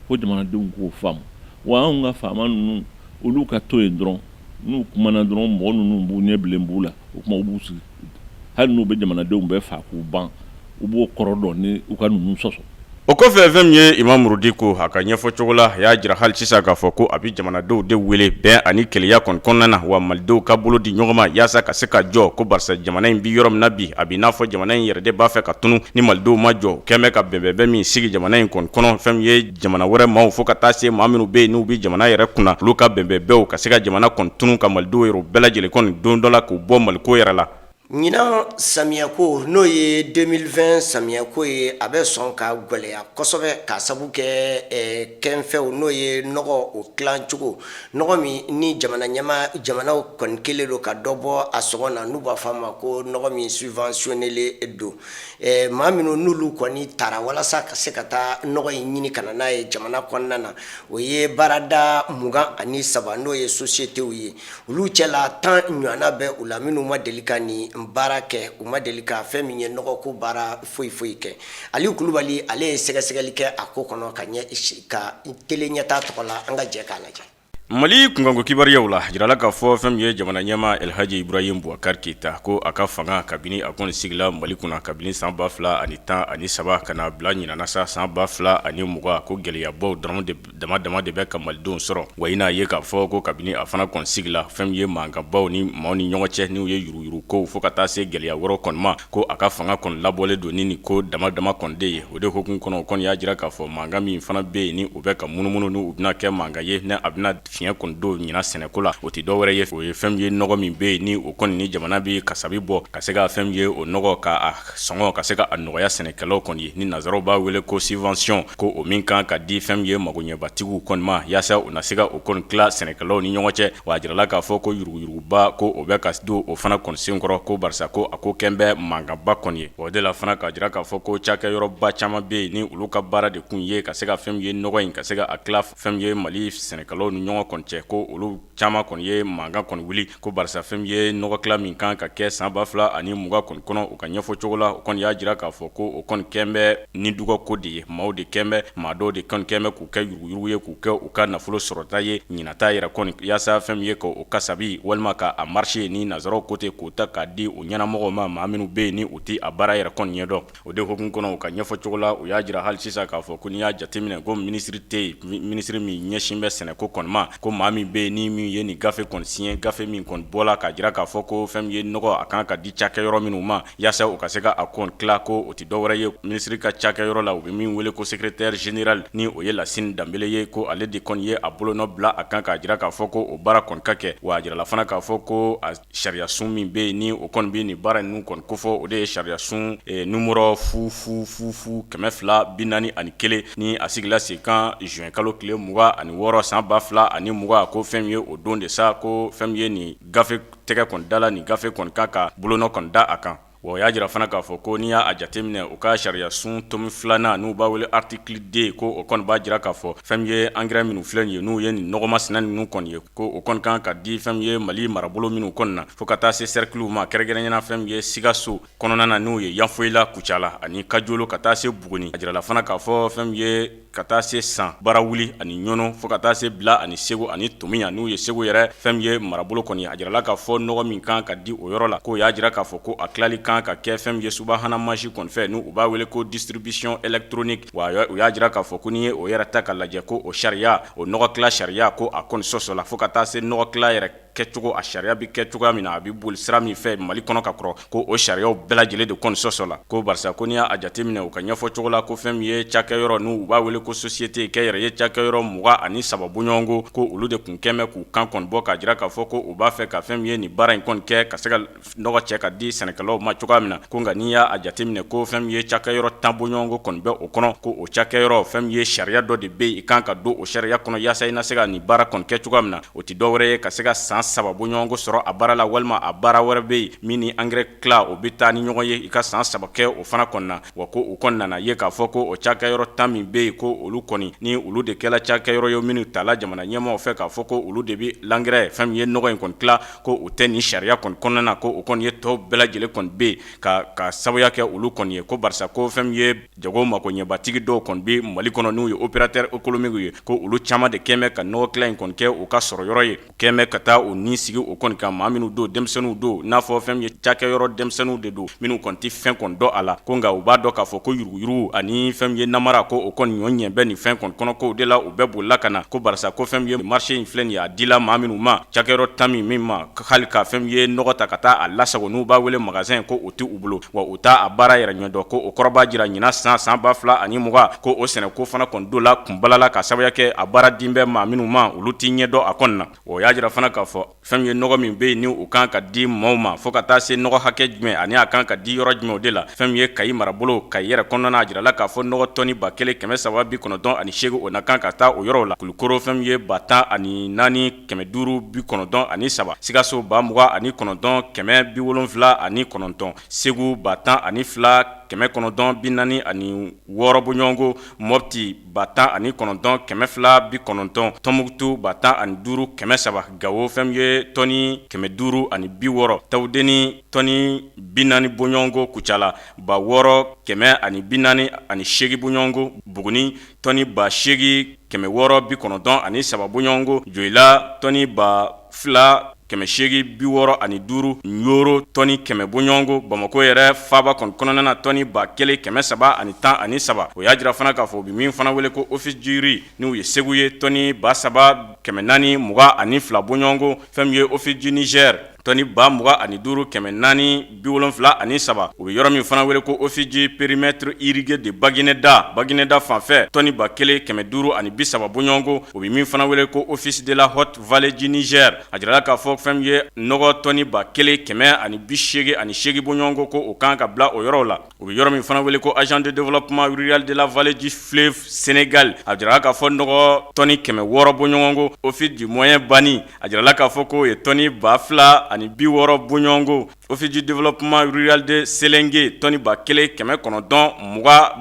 fo jamanadenw k'o faamu. Wa anw ka faama ninnu, olu ka to yen dɔrɔn, n'u kumana dɔrɔn, mɔgɔ ninnu b'u ɲɛ bilen b'u la, o tuma u b'u sigi. Hali n'u bɛ jamanadenw bɛɛ faa k'u ban, u b'o kɔrɔ dɔn ni u ka ninnu sɔsɔ. O kɔfɛ, fɛn min ye Imamu Diko a ka ɲɛfɔ cogo la, a y'a jira hali sisan k'a fɔ ko a bɛ jamanadenw de wele bɛn ani kelenya kɔni kɔnɔna na, wa malidenw ka bolo di ɲɔgɔn ma yaasa ka se ka jɔ, ko barisa jamana in bɛ yɔrɔ min na bi, a bɛ n'a fɔ jamana in yɛrɛ de b'a fɛ ka tunu ni malidenw ma jɔ. Kɛmɛ ka bɛnbɛnbɛn min sigi jamana in kɔni kɔnɔ, fɛn min ye jamana wɛrɛ maaw, fo ka taa se maa minnu bɛ yen n'u bɛ jamana yɛrɛ kunna, olu ka bɛnbɛnbɛnw ka se ka jamana kɔni tunu, ka malidenw yɛrɛ bɛɛ lajɛlen kɔni don dɔ la k'u bɔ maliko yɛrɛ la. Ɲinan samiyɛko, n'o ye 2020 samiyɛko ye, a bɛ sɔn ka gɛlɛya kosɛbɛ k'a sabu kɛ kɛnfɛnw, n'o ye nɔgɔ, o tilancogo, nɔgɔ min ni jamana ɲɛma jamanaw kɔni kelen don ka dɔ bɔ a sɔngɔ na, n'u b'a fɔ a ma ko nɔgɔ min subventionnélen don. Maa minnu n'olu kɔni taara walasa ka se ka taa nɔgɔ in ɲini ka na n'a ye jamana kɔnɔna na, o ye baarada 23, n'o ye sociétéw ye. Olu cɛla 10 ɲɔgɔnna bɛ u la minnu ma deli ka nin baara kɛ, u ma deli ka fɛn min ye nɔgɔko baara foyi foyi kɛ. Aliyu Kulubali, ale ye sɛgɛsɛgɛli kɛ a ko kɔnɔ ka ɲɛ ka Tele Ɲɛtaa tɔgɔ la. An ka jɛ k'a lajɛ. Mali kunkanko kibaruyaw la, jirala k'a fɔ fɛn min ye jamana ɲɛmaa Elhaji Ibrahim Boubacar Keita, ko a ka fanga kabini a kɔni sigila Mali kunna kabini san 2013 ka na bila ɲinan sa san 2020, ko gɛlɛyabaw dɔrɔn de dama dama de bɛ ka malidenw sɔrɔ. Wa i n'a ye k'a fɔ ko kabini a fana kɔni sigila, fɛn min ye mankanbaw ni maaw ni ɲɔgɔn cɛ, n'u ye yuruguyurugukow fo ka taa se gɛlɛya wɛrɛw kɔni ma, ko a ka fanga kɔni labɔlen don ni nin ko dama dama kɔni de ye. O de hukumu kɔnɔ, o kɔni y'a jira k'a fɔ mankan min fana bɛ yen ni o bɛ ka munumunu, ni u bɛna kɛ mankan ye, ni a bɛna fiɲɛ kɔni don ɲinan sɛnɛko la, o tɛ dɔwɛrɛ ye, o ye fɛn min ye nɔgɔ min bɛ yen ni o kɔni ni jamana bɛ kasabi bɔ ka se ka fɛn min ye o nɔgɔ ka a sɔngɔ ka se ka a nɔgɔya sɛnɛkɛlaw kɔni ye, ni nansaraw b'a wele ko subvention, ko o min kan ka di fɛn min ye magoɲɛbatigiw kɔni ma yaasa u na se ka o kɔni tila sɛnɛkɛlaw ni ɲɔgɔn cɛ. Wa a jirala k'a fɔ ko yuruguyuruguba ko o bɛ ka don o fana kɔni senkɔrɔ, ko barisa ko a ko kɛn bɛ mankanba kɔni ye. O de la fana k'a jira k'a fɔ ko cakɛyɔrɔba caman bɛ yen ni olu ka baara de kun ye ka se ka fɛn min ye nɔgɔ in ka se ka a tila fɛn min ye Mali sɛnɛkɛlaw ni ɲɔgɔn kɔni cɛ, ko olu caman kɔni ye mankan kɔni wuli, ko barisa fɛn min ye nɔgɔ tila min kan ka kɛ san 2020 kɔni kɔnɔ, u ka ɲɛfɔ cogo la, o kɔni y'a jira k'a fɔ ko o kɔni kɛn bɛ ni dugɔ ko de ye. Maaw de kɛn bɛ, maa dɔw de kɔni kɛn bɛ k'u kɛ yuruguyurugu ye, k'u kɛ u ka nafolo sɔrɔta ye ɲinata yɛrɛ kɔni, yaasa fɛn min ye k'o kasabi walima k'a marché ni nansaraw ko ten, k'o ta k'a di u ɲɛnamɔgɔw ma, maa minnu bɛ yen ni u tɛ a baara yɛrɛ kɔni ɲɛdɔn. O de hukumu kɔnɔ, u ka ɲɛfɔ cogo la, u y'a jira hali sisan k'a fɔ ko n'i y'a jateminɛ ko minisiri tɛ yen, minisiri min ɲɛsin bɛ sɛnɛko kɔni ma, ko maa min bɛ yen ni min ye nin gafe kɔni signé, gafe min kɔni bɔla k'a jira k'a fɔ ko fɛn min ye nɔgɔ a kan ka di cakɛyɔrɔ minnu ma yaasa u ka se ka a kɔni tila, ko o tɛ dɔwɛrɛ ye minisiri ka cakɛyɔrɔ la, u bɛ min wele ko secrétaire général, ni o ye Lasine Danbele ye, ko ale de kɔni ye a bolonɔ bila a kan k'a jira k'a fɔ ko o baara kɔni ka kɛ. Wa a jirala fana k'a fɔ ko a sariyasun min bɛ yen ni o kɔni bɛ nin baara ninnu kɔni kofɔ, o de ye sariyasun numéro 000 241, ni a sigila sen kan juin kalo tile 26 san 2020, ko fɛn min ye o don de sa, ko fɛn min ye nin gafe tɛgɛ kɔni dala, nin gafe kɔni kan ka bolonɔ kɔni da a kan. Wa o y'a jira fana k'a fɔ ko n'i y'a jateminɛ u ka sariyasun tome filanan, n'u b'a wele article 2, ko o kɔni b'a jira k'a fɔ fɛn min ye engrais minnu filɛ nin ye, n'u ye nin nɔgɔmasina ninnu kɔni ye, ko o kɔni kan ka di fɛn min ye Mali marabolo minnu kɔni na fo ka taa se cerclew ma, kɛrɛnkɛrɛnnenya la fɛn min ye Sikaso kɔnɔna na, n'u ye Yanfolila, Kucala ani Kajolo ka taa se Buguni. A jirala fana k'a fɔ fɛn min ye ka taa se San, Barawuli ani Ɲɔnɔ, fo ka taa se Bila ani Segu ani Tominian, n'u ye Segu yɛrɛ fɛn min ye marabolo kɔni ye. A jirala k'a fɔ nɔgɔ min kan ka di o yɔrɔ la, k'o y'a jira k'a fɔ ko a tilali kan ka kɛ fɛn min ye subahana mansin kɔni fɛ, n'u b'a wele ko distribution électronique. Wa u y'a jira k'a fɔ ko n'i ye o yɛrɛ ta ka lajɛ, ko o sariya, o nɔgɔ tila sariya, ko a kɔni sɔsɔla fo ka taa se nɔgɔ tila yɛrɛ kɛcogo, a sariya bɛ kɛ cogoya min na, a bɛ boli sira min fɛ Mali kɔnɔ ka kɔrɔ, ko o sariyaw bɛɛ lajɛlen de kɔni sɔsɔla. Ko barisa ko n'i y'a jateminɛ u ka ɲɛfɔ cogo la, ko fɛn min ye cakɛyɔrɔ, n'u b'a wele ko société kɛnyɛrɛye cakɛyɔrɔ 23 bɔɲɔgɔnko, ko olu de tun kɛn bɛ k'u kan kɔni bɔ k'a jira k'a fɔ ko u b'a fɛ ka fɛn min ye nin baara in kɔni kɛ ka se ka nɔgɔ cɛ ka di sɛnɛkɛlaw ma cogoya min na. Ko nka n'i y'a jateminɛ ko fɛn min ye cakɛyɔrɔ 10 bɔɲɔgɔnko kɔni bɛ o kɔnɔ, ko o cakɛyɔrɔ fɛn min ye sariya dɔ de bɛ yen, i kan ka don o sariya kɔnɔ yaasa i na se ka nin baara kɔni kɛ cogoya min na, o tɛ dɔwɛrɛ ye ka se ka san 3 bɔɲɔgɔnko sɔrɔ a baara la, walima a baara wɛrɛ bɛ yen min ni engrais tila o bɛ taa ni ɲɔgɔn ye, i ka san 3 kɛ o fana kɔni na. Wa ko u kɔni nana ye k'a fɔ ko o cakɛyɔrɔ 10 min bɛ yen, ko olu kɔni ni olu de kɛla cakɛyɔrɔ ye minnu tala jamana ɲɛmaaw fɛ k'a fɔ ko olu de bɛ l'engrais fɛn min ye nɔgɔ in kɔni tila, ko u tɛ nin sariya kɔni kɔnɔna na, ko o kɔni ye tɔw bɛɛ lajɛlen kɔni bɛ yen ka sababuya kɛ olu kɔni ye. Ko barisa ko fɛn min ye jago makoɲɛbatigi dɔw kɔni bɛ Mali kɔnɔ, n'u ye opérateur économique ye, ko olu caman de kɛn bɛ ka nɔgɔ tila in kɔni kɛ u ka sɔrɔ yɔrɔ ye, kɛn bɛ ka taa u ni sigi o kɔni kan. Maa minnu don, denmisɛnninw don, n'a fɔ fɛn min ye cakɛyɔrɔ denmisɛnninw de don minnu kɔni tɛ fɛn kɔni dɔn a la, ko nka u b'a dɔn k'a fɔ ko yuruguyurugu ani fɛn min ye namara, ko o kɔni ɲɔ ɲɛ bɛ nin fɛn kɔni kɔnɔ, ko o de la u bɛɛ bolila ka na. Ko barisa ko fɛn min ye marché in filɛ nin ye, a dila maa minnu ma, cakɛyɔrɔ 10 min ma, hali ka fɛn min ye nɔgɔ ta ka taa a lasago, n'u b'a wele magasin, ko o tɛ u bolo, wa u t'a a baara yɛrɛ ɲɛdɔn. Ko o kɔrɔ b'a jira ɲinan san 2020, ko o sɛnɛko fana kɔni don la kunbala la, ka sababuya kɛ a baara din bɛ maa minnu ma, olu tɛ ɲɛdɔn a kɔni na. O y'a jira fana k'a fɔ fɛn min ye nɔgɔ min bɛ yen ni u kan ka di maaw ma, fo ka taa se nɔgɔ hakɛ jumɛn ani a kan ka di yɔrɔ jumɛn, o de la fɛn min ye Kayi marabolo, Kayi yɛrɛ kɔnɔna, a jirala k'a fɔ nɔgɔ tɔni 1398, o na kan ka taa o yɔrɔw la. Kulukoro, fɛn min ye 14,593, Sikaso 29,179, Segu 12,000. 946 bɔɲɔgɔnko, Mɔti 19,290, Tɔnbukutu 15,300, Gawo fɛn min ye tɔni 560, Tawudeni tɔni 40 bɔɲɔgɔnko, Kucala 6,148 bɔɲɔgɔnko, Buguni tɔni 8,693 bɔɲɔgɔnko, Joyila tɔni 2,865, Ɲoro tɔni 100 bɔɲɔgɔnko, Bamakɔ yɛrɛ faaba kɔni kɔnɔna na tɔni 1,313. O y'a jira fana k'a fɔ u bɛ min fana wele ko Office du riz, n'o ye Segu ye, tɔni 3,422 bɔɲɔgɔnko, fɛn min ye Office du Niger tɔni 25,473, u bɛ yɔrɔ min fana wele ko Office du périmètre irrigué de Baguineda, Baguineda fanfɛ tɔni 1,530 bɔɲɔgɔnko, u bɛ min fana wele ko Office de la haute vallée du Niger. A jirala k'a fɔ fɛn min ye nɔgɔ tɔni 1,188 bɔɲɔgɔnko, ko o kan ka bila o yɔrɔ la. U bɛ yɔrɔ min fana wele ko Agence de développement rural de la vallée du fleuve Sénégal, a jirala k'a fɔ nɔgɔ tɔni 600 bɔɲɔgɔnko. Office du Moyen Bani, a jirala k'a fɔ k'o ye tɔni 2,060 bɔɲɔgɔnko. Office du développement rural de Sélingué, tɔni 1,920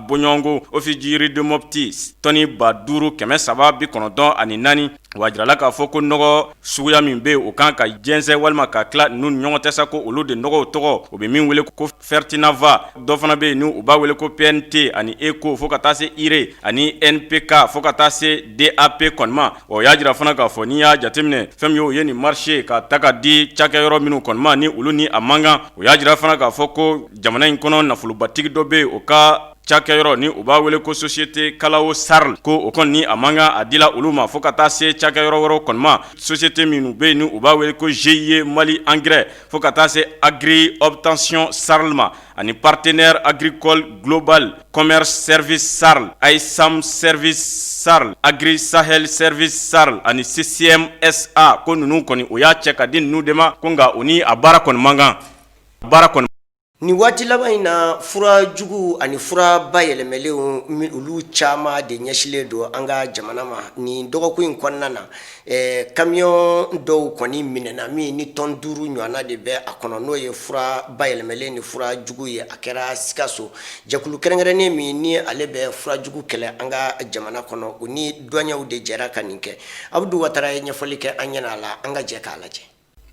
bɔɲɔgɔnko. Office du riz de Mopti, tɔni 5,394. Wa a jirala k'a fɔ ko nɔgɔ suguya min bɛ yen, o kan ka jɛnsɛn walima ka tila ninnu ni ɲɔgɔn cɛ sa, ko olu de nɔgɔw tɔgɔ, u bɛ min wele ko Fertinava, dɔ fana bɛ yen ni u b'a wele ko PNT ani ECO, fo ka taa se urée ani NPK, fo ka taa se DAP kɔni ma. O y'a jira fana k'a fɔ n'i y'a jateminɛ, fɛn min ye o ye nin marché ka ta ka di cakɛyɔrɔ minnu kɔni ma, ni olu ni a man kan. O y'a jira fana k'a fɔ ko jamana in kɔnɔ nafolobatigi dɔ bɛ yen, o ka cakɛyɔrɔ ni u b'a wele ko Société Kalao Sarl, ko o kɔni ni a man kan, a dila olu ma, fo ka taa se cakɛyɔrɔ wɛrɛw kɔni ma, société minnu bɛ yen ni u b'a wele ko GIE Mali Engrais, fo ka taa se Agri Obtention Sarl ma, ani Partenaire Agricole Global Commerce Service Sarl, Aïssam Service Sarl, Agri Sahel Service Sarl ani CCM SA, ko ninnu kɔni o y'a cɛ ka di ninnu de ma, ko nka o ni a baara kɔni man kan, baara kɔni. Nin waati laban in na, fura jugu ani fura bayɛlɛmalenw, olu caman de ɲɛsilen don an ka jamana ma. Nin dɔgɔkun in kɔnɔna na, kamiyɔn dɔw kɔni minɛna min ni tɔn 5 ɲɔgɔnna de bɛ a kɔnɔ, n'o ye fura bayɛlɛmalen ni fura jugu ye. A kɛra Sikaso. Jɛkulu kɛrɛnkɛrɛnnen min ni ale bɛ fura jugu kɛlɛ an ka jamana kɔnɔ, o ni duwanɲɛw de jɛra ka nin kɛ. Abudu Watara ye ɲɛfɔli kɛ an ɲɛna a la, an ka jɛ k'a lajɛ.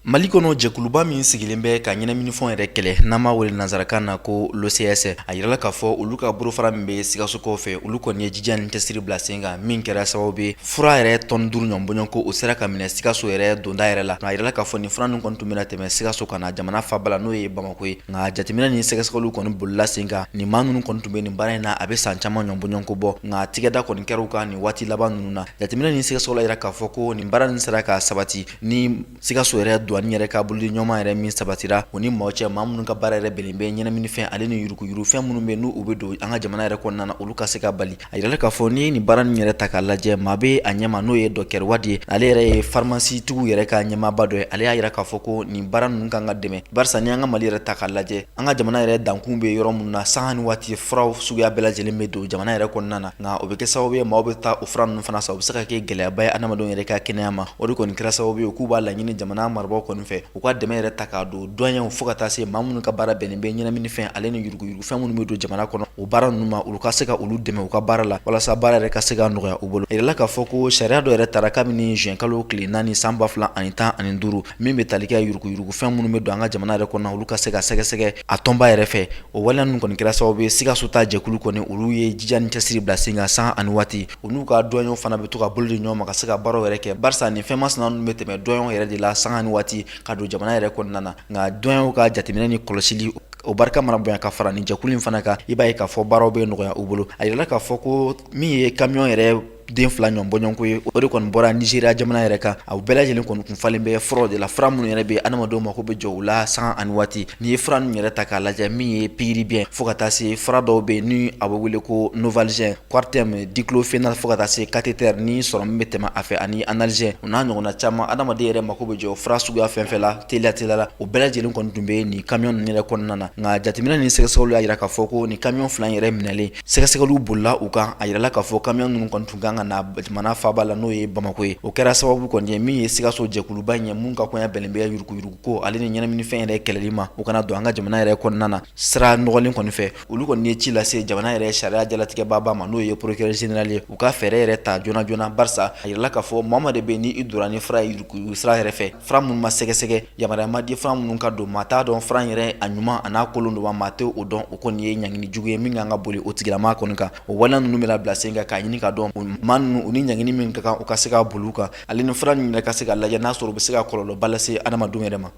Mali kɔnɔ, jɛkuluba min sigilen bɛ ka ɲɛnaminifɛnw yɛrɛ kɛlɛ, n'an b'a wele nansarakan na ko l'OCS, a yirala k'a fɔ olu ka bolofara min bɛ Sikaso kɔfɛ, olu kɔni ye jija ni cɛsiri bila sen kan, min kɛra sababu ye fura yɛrɛ tɔni 5 ɲɔgɔn bɔɲɔgɔn ko o sera ka minɛ Sikaso yɛrɛ donda yɛrɛ la. A yirala k'a fɔ nin fura ninnu kɔni tun bɛna tɛmɛ Sikaso ka na jamana faaba la, n'o ye Bamakɔ ye. Nka jateminɛ ni sɛgɛsɛgɛliw kɔni bolila sen kan, nin maa ninnu kɔni tun bɛ nin baara in na a bɛ san caman ɲɔgɔn bɔɲɔgɔn ko bɔ, nka tigɛda kɔni kɛra u kan nin waati laban ninnu na. Jateminɛ ni sɛgɛsɛgɛliw y'a yira k'a fɔ ko nin baara nin sera ka sabati ni Sikaso yɛrɛ duwani yɛrɛ ka bolodiɲɔgɔnma yɛrɛ min sabatira o ni maaw cɛ, maa minnu ka baara yɛrɛ bɛnnen bɛ ɲɛnaminifɛn ale ni yuruguyurugufɛn minnu bɛ n'u bɛ don an ka jamana yɛrɛ kɔnɔna na, olu ka se ka bali. A yirala k'a fɔ n'i ye nin baara nin yɛrɛ ta k'a lajɛ, maa bɛ a ɲɛma, n'o ye Docteur Wade ye, ale yɛrɛ ye farimasitigiw yɛrɛ ka ɲɛmaaba dɔ ye. Ale y'a yira k'a fɔ ko nin baara ninnu kan ka dɛmɛ, barisa ni an ka Mali yɛrɛ ta k'a lajɛ, an ka jamana yɛrɛ dankun bɛ yɔrɔ minnu na, sanga ni waati furaw suguya bɛɛ lajɛlen bɛ don jamana yɛrɛ kɔnɔna na. Nka o bɛ kɛ sababu ye maaw bɛ taa o fura ninnu fana san, o bɛ se ka kɛ gɛlɛyaba ye adamadenw yɛrɛ ka kɛnɛya ma. O de kɔni kɛra sababu ye k'u b'a laɲini jamana marabaaw kɔni fɛ, u ka dɛmɛ yɛrɛ ta k'a don duwanɲɛw, fo ka taa se maa minnu ka baara bɛnnen bɛ ɲɛnaminifɛn ale ni yuruguyurugufɛn minnu bɛ don jamana kɔnɔ, o baara ninnu ma, olu ka se ka olu dɛmɛ u ka baara la, walasa baara yɛrɛ ka se ka nɔgɔya u bolo. A yirala k'a fɔ ko sariya dɔ yɛrɛ tara kabini juin kalo tile 4 san 2015, min bɛ tali kɛ yuruguyurugufɛn minnu bɛ don an ka jamana yɛrɛ kɔnɔ, olu ka se ka sɛgɛsɛgɛ a tɔnba yɛrɛ fɛ. O waleya ninnu kɔni kɛra sababu ye Sikaso ta jɛkulu kɔni, olu ye jija ni cɛsiri bila sen kan sanga ani waati. U n'u ka duwanɲɛw fana bɛ to ka bolo di ɲɔgɔn ma ka se ka baaraw yɛrɛ kɛ, barisa nin fɛn masina ninnu bɛ tɛmɛ duwanɲɛw yɛrɛ de la sanga ni waati ka don jamana yɛrɛ kɔnɔna na. Nka duwanɲɛw ka jateminɛ ni kɔlɔsili, o barika mana bonya ka fara nin jɛkulu in fana kan, i b'a ye k'a fɔ baaraw bɛ nɔgɔya u bolo. A yirala k'a fɔ ko min ye kamiyɔn yɛrɛ den 2 ɲɔgɔn bɔɲɔgɔnko ye, o de kɔni bɔra Nizeriya jamana yɛrɛ kan. A bɛɛ lajɛlen kɔni kun falen bɛ furaw de la, fura minnu yɛrɛ bɛ adamadenw mako bɛ jɔ u la sanga ani waati. N'i ye fura ninnu yɛrɛ ta k'a lajɛ, min ye pikiri biɲɛ, fo ka taa se fura dɔw bɛ yen ni a bɛ wele ko Novalgin, Coartem, diclofénac, fo ka taa se cathéter ni sɔrɔmu bɛ tɛmɛ a fɛ, ani analgin, o n'a ɲɔgɔnna caman. Adamaden yɛrɛ mako bɛ jɔ fura suguya fɛn fɛn la teliya teliya la, o bɛɛ lajɛlen kɔni tun bɛ nin kamiyɔn ninnu yɛrɛ kɔnɔna na. Nka jateminɛ ni sɛgɛsɛgɛliw y'a jira k'a fɔ ko nin kamiyɔn 2 yɛrɛ minɛlen, sɛgɛsɛgɛliw bolila u kan. A yirala k'a fɔ kamiyɔn ninnu kɔni tun kan ka ka na jamana faaba la, n'o ye Bamakɔ ye. O kɛra sababu kɔni ye min ye Sikaso jɛkuluba in ye, mun ka koɲa bɛnnen bɛ yuruguyurugu ko ale ni ɲɛnaminifɛn yɛrɛ kɛlɛli ma, o kana don an ka jamana yɛrɛ kɔnɔna na sira nɔgɔlen kɔni fɛ. Olu kɔni ye ci lase jamana yɛrɛ sariya jalatigɛbaaba ma, n'o ye procureur général ye, u ka fɛɛrɛ yɛrɛ ta joona joona, barisa a yirala k'a fɔ maa o maa de bɛ ni i donna ni fura ye yuruguyurugu sira yɛrɛ fɛ, fura minnu ma sɛgɛsɛgɛ, yamaruya ma di fura minnu ka don, maa t'a dɔn fura in yɛrɛ a ɲuman a n'a kolon don wa, maa tɛ o dɔn. O kɔni ye ɲangini jugu ye min kan ka boli o tigilamaa kɔni kan. O waleya ninnu bɛna bila sen kan k'a ɲini ka dɔn maa ninnu, u ni ɲangini min ka kan, u ka se ka boli u kan, ale ni fura ninnu yɛrɛ ka se ka lajɛ n'a sɔrɔ u bɛ se ka kɔlɔlɔba lase adamadenw yɛrɛ ma.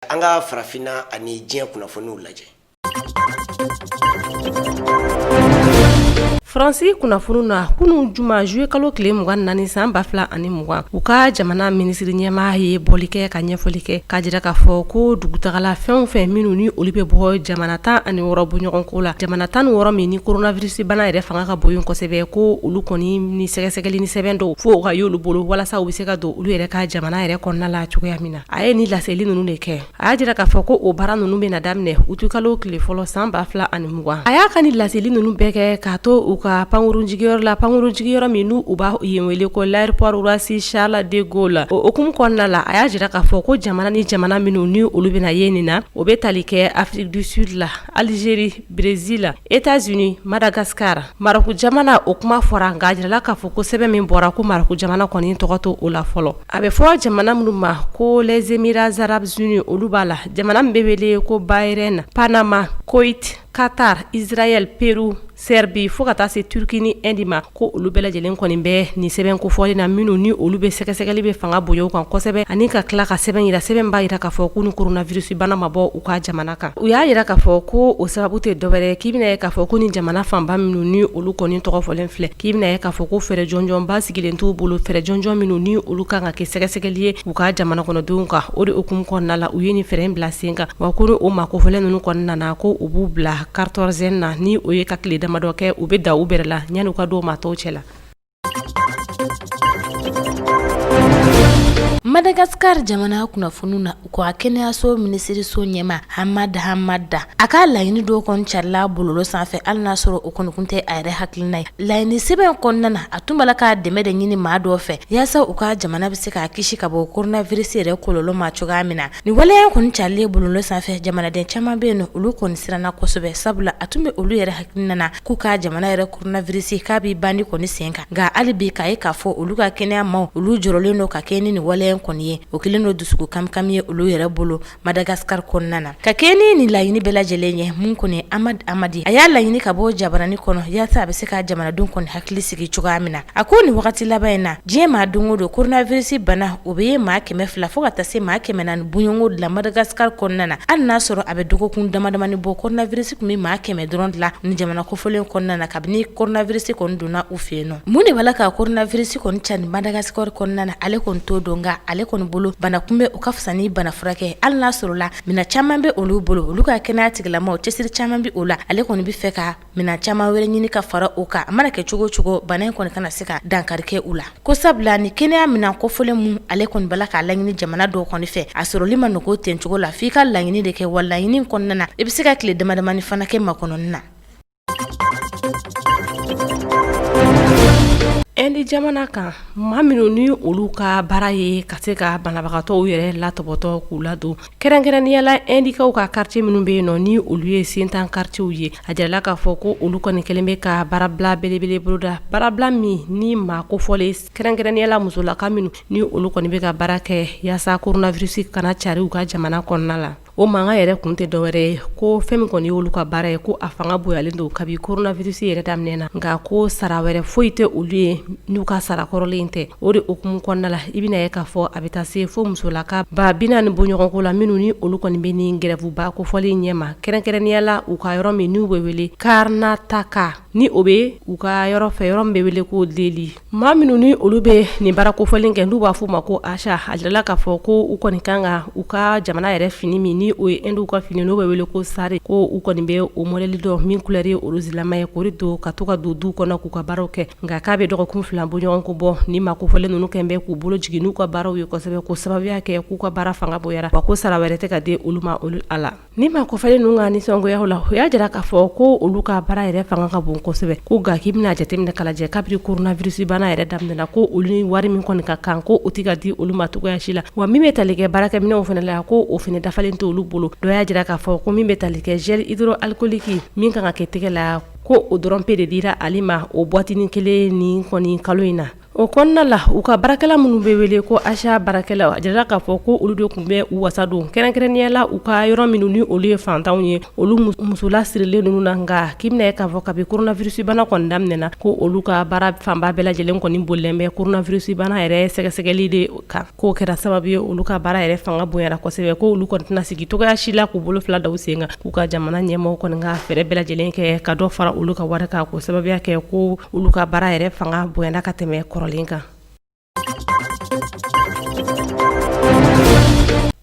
An ka farafinna ani diɲɛ kunnafoniw lajɛ. Faransi kunnafoni na, kunun juma juillet kalo tile 24 san 2020, u ka jamana minisiri ɲɛmaa ye bɔli kɛ ka ɲɛfɔli kɛ k'a jira k'a fɔ ko dugutagala fɛn o fɛn minnu ni olu bɛ bɔ jamana 16 bɔɲɔgɔnko la, jamana 16 min ni coronavirus bana yɛrɛ fanga ka bon yen kosɛbɛ, ko olu kɔni ni sɛgɛsɛgɛli ni sɛbɛn dɔw fo ka y'olu bolo walasa u bɛ se ka don olu yɛrɛ ka jamana yɛrɛ kɔnɔna la cogoya min na. A ye nin laseli ninnu de kɛ. A y'a jira k'a fɔ ko o baara ninnu bɛna daminɛ utikalo tile fɔlɔ san 2020. A y'a ka nin laseli ninnu bɛɛ kɛ k'a to u ka pankurun jigiyɔrɔ la, pankurun jigiyɔrɔ min n'u u b'a yen wele ko l'aéroport Roissy Charles de Gaulle. O hukumu kɔnɔna la, a y'a jira k'a fɔ ko jamana ni jamana minnu ni olu bɛna ye nin na, o bɛ tali kɛ Afrique du Sud la, Algérie, Brésil, États-Unis, Madagascar, Maroc jamana. O kuma fɔra, nka a jirala k'a fɔ ko sɛbɛn min bɔra ko Maroc jamana kɔni tɔgɔ t'o la fɔlɔ. A bɛ fɔ jamana minnu ma ko les Émirats arabes unis, olu b'a la, jamana min bɛ wele ko Bahreïn, Panama, Koweït, Qatar, Israël, Pérou, Serbie, fo ka taa se Turquie ni Inde ma, ko olu bɛɛ lajɛlen kɔni bɛ nin sɛbɛn kofɔlen na, minnu ni olu bɛ sɛgɛsɛgɛli bɛ fanga bonya u kan kosɛbɛ, ani ka tila ka sɛbɛn jira, sɛbɛn b'a jira k'a fɔ k'u ni coronavirus bana ma bɔ u ka jamana kan. U y'a jira k'a fɔ ko o sababu tɛ dɔwɛrɛ k'i bɛna ye k'a fɔ ko ni jamana fanba minnu ni olu kɔni tɔgɔ fɔlen filɛ, k'i bɛna ye k'a fɔ ko fɛɛrɛ jɔnjɔnba sigilen t'u bolo, fɛɛrɛ jɔnjɔn minnu ni olu kan ka kɛ sɛgɛsɛgɛli ye u ka jamana kɔnɔdenw kan. O de hukumu kɔnɔna la, u ye nin fɛɛrɛ in bila sen kan. Wa ko ni o maa kofɔlen ninnu kɔni nana, ko u b'u bila quatorzaine na, ni o ye ka tile damadɔ kɛ u bɛ da u bɛrɛ la yanni u ka don maa tɔw cɛ la. Madagascar jamana kunnafoniw na, u ka kɛnɛyaso minisiriso ɲɛmaa Hamad Hamada, a ka laɲini dɔw kɔni carila bɔlɔlɔ sanfɛ, hali n'a sɔrɔ o kɔni kun tɛ a yɛrɛ hakilina ye. Laɲini sɛbɛn kɔnɔna na, a tun b'a la ka dɛmɛ de ɲini maa dɔw fɛ yaasa u ka jamana bɛ se k'a kisi ka bɔ coronavirus yɛrɛ kɔlɔlɔ ma cogoya min na. Nin waleya kɔni carilen bɔlɔlɔ sanfɛ, jamanaden caman bɛ yen nɔ, olu kɔni siranna kosɛbɛ, sabula a tun bɛ olu yɛrɛ hakilina na k'u ka jamana yɛrɛ coronavirus k'a bɛ banni kɔni sen kan. Nka hali bi k'a ye k'a fɔ olu ka kɛnɛya maaw, olu jɔrɔlen don ka kɛ ni nin waleya in kɔni ye. O kɛlen don dusukun kamikami ye olu yɛrɛ bolo Madagascar kɔnɔna na. Ka kɛ ni nin laɲini bɛɛ lajɛlen ye, mun kɔni Hamad Hamadi, a y'a laɲini ka bɔ jabarani kɔnɔ yaasa a bɛ se ka jamanadenw kɔni hakili sigi cogoya min na. A ko nin wagati laban in na, diɲɛ maa don o don coronavirus bana o bɛ ye maa 200 fo ka taa se maa 400 bɔɲɔgɔnko de la Madagascar kɔnɔna na, hali n'a sɔrɔ a bɛ dɔgɔkun damadamani bɔ coronavirus tun bɛ maa 100 dɔrɔn de la nin jamana kofɔlen kɔnɔna na kabini coronavirus kɔni donna u fɛ yen nɔ. Mun de b'a la ka coronavirus kɔni cari Madagascar kɔnɔna na, ale kɔni t'o dɔn, nka ale kɔni bolo bana kunbɛn o ka fisa ni bana furakɛ, hali n'a sɔrɔ la minɛn caman bɛ olu bolo, olu ka kɛnɛya tigilamaaw cɛsiri caman bɛ o la, ale kɔni bɛ fɛ ka minɛn caman wɛrɛ ɲini ka fara o kan, a mana kɛ cogo o cogo bana in kɔni kana se ka dankari kɛ u la, ko sabula ni kɛnɛya minɛn kofɔlen mun ale kɔni b'a la k'a laɲini jamana dɔw kɔni fɛ, a sɔrɔli ma nɔgɔ ten cogo la, f'i ka laɲini de kɛ, wa laɲini kɔnɔna na i bɛ se ka tile damadamani fana kɛ makɔnɔni na. Inde jamana kan, maa minnu ni olu ka baara ye ka se ka banabagatɔw yɛrɛ latɔbɔtɔ k'u ladon, kɛrɛnkɛrɛnnenya la Indikaw ka quartier minnu bɛ yen nɔ ni olu ye sentan quartierw ye, a jirala k'a fɔ ko olu kɔni kɛlen bɛ ka baarabila belebele boloda, baarabila min ni maa kofɔlen kɛrɛnkɛrɛnnenya la musolaka minnu ni olu kɔni bɛ ka baara kɛ yaasa coronavirus kana cari u ka jamana kɔnɔna la. O mankan yɛrɛ kun tɛ dɔwɛrɛ ye ko fɛn min kɔni y'olu ka baara ye, ko a fanga bonyalen don kabi coronavirus yɛrɛ daminɛ na, nka ko sara wɛrɛ foyi tɛ olu ye n'u ka sara kɔrɔlen tɛ. O de hukumu kɔnɔna la, i bɛna ye k'a fɔ a bɛ taa se fo musolaka 40,000 bɔɲɔgɔnko la minnu ni olu kɔni bɛ nin grève ba kofɔlen ɲɛma, kɛrɛnkɛrɛnnenya la u ka yɔrɔ min n'u bɛ wele Karnataka, ni o bɛ u ka yɔrɔ fɛ, yɔrɔ min bɛ wele ko Delhi. Maa minnu ni olu bɛ nin baara kofɔlen kɛ n'u b'a fɔ u ma ko ASHA, a jirala k'a fɔ ko u kɔni kan ka u ka jamana yɛrɛ fini min ni min o ye Ɛndiw ka fini n'o bɛ wele ko sari, ko u kɔni bɛ o mɔdɛli dɔn min couleur ye rosilama ye, k'o de don ka to ka don du kɔnɔ k'u ka baaraw kɛ. Nka k'a bɛ dɔgɔkun 2 bɔɲɔgɔnko bɔ, ni maa kofɔlen ninnu kɛlen bɛ k'u bolo jigin n'u ka baaraw ye kosɛbɛ, ko sababuya kɛ k'u ka baara fanga bonyara, wa ko sara wɛrɛ tɛ ka di olu ma olu a la. Ni maa kofɔlen ninnu ka nisɔngoyaw la, u y'a jira k'a fɔ ko olu ka baara yɛrɛ fanga ka bon kosɛbɛ, ko nka k'i bɛna jateminɛ k'a lajɛ kabini coronavirus bana yɛrɛ daminɛna, ko olu ni wari min kɔni ka kan, ko o tɛ ka di olu ma cogoya si la, wa min bɛ tali kɛ baarakɛminɛnw fana la, ko o fana dafalen tɛ olu bolo. Dɔ y'a jira k'a fɔ ko min bɛ tali kɛ gel hydroalcoolique min kan ka kɛ tɛgɛ la, ko o dɔrɔn pe de dira ale ma o boîte kelen nin kɔni kalo in na. O kɔnɔna la, u ka baarakɛla minnu bɛ wele ko achat baarakɛlaw, a jirala k'a fɔ ko olu de tun bɛ u wasa don kɛrɛnkɛrɛnnenya la u ka yɔrɔ minnu ni olu ye fantanw ye, olu musolasirilen ninnu na. Nka k'i bɛna ye k'a fɔ kabi coronavirus bana kɔni daminɛna, ko olu ka baara fanba bɛɛ lajɛlen kɔni bolilen bɛ coronavirus bana yɛrɛ sɛgɛsɛgɛli de kan, k'o kɛra sababu ye olu ka baara yɛrɛ fanga bonyara kosɛbɛ, ko olu kɔni tɛna sigi cogoya si la k'u bolo fila da u sen kan, k'u ka jamana ɲɛmɔgɔw kɔni ka fɛɛrɛ bɛɛ lajɛlen kɛ ka dɔ fara olu ka wari kan, k'o sababuya kɛ ko olu ka baara yɛrɛ fanga bonyana ka tɛmɛ kɔrɔlen kan.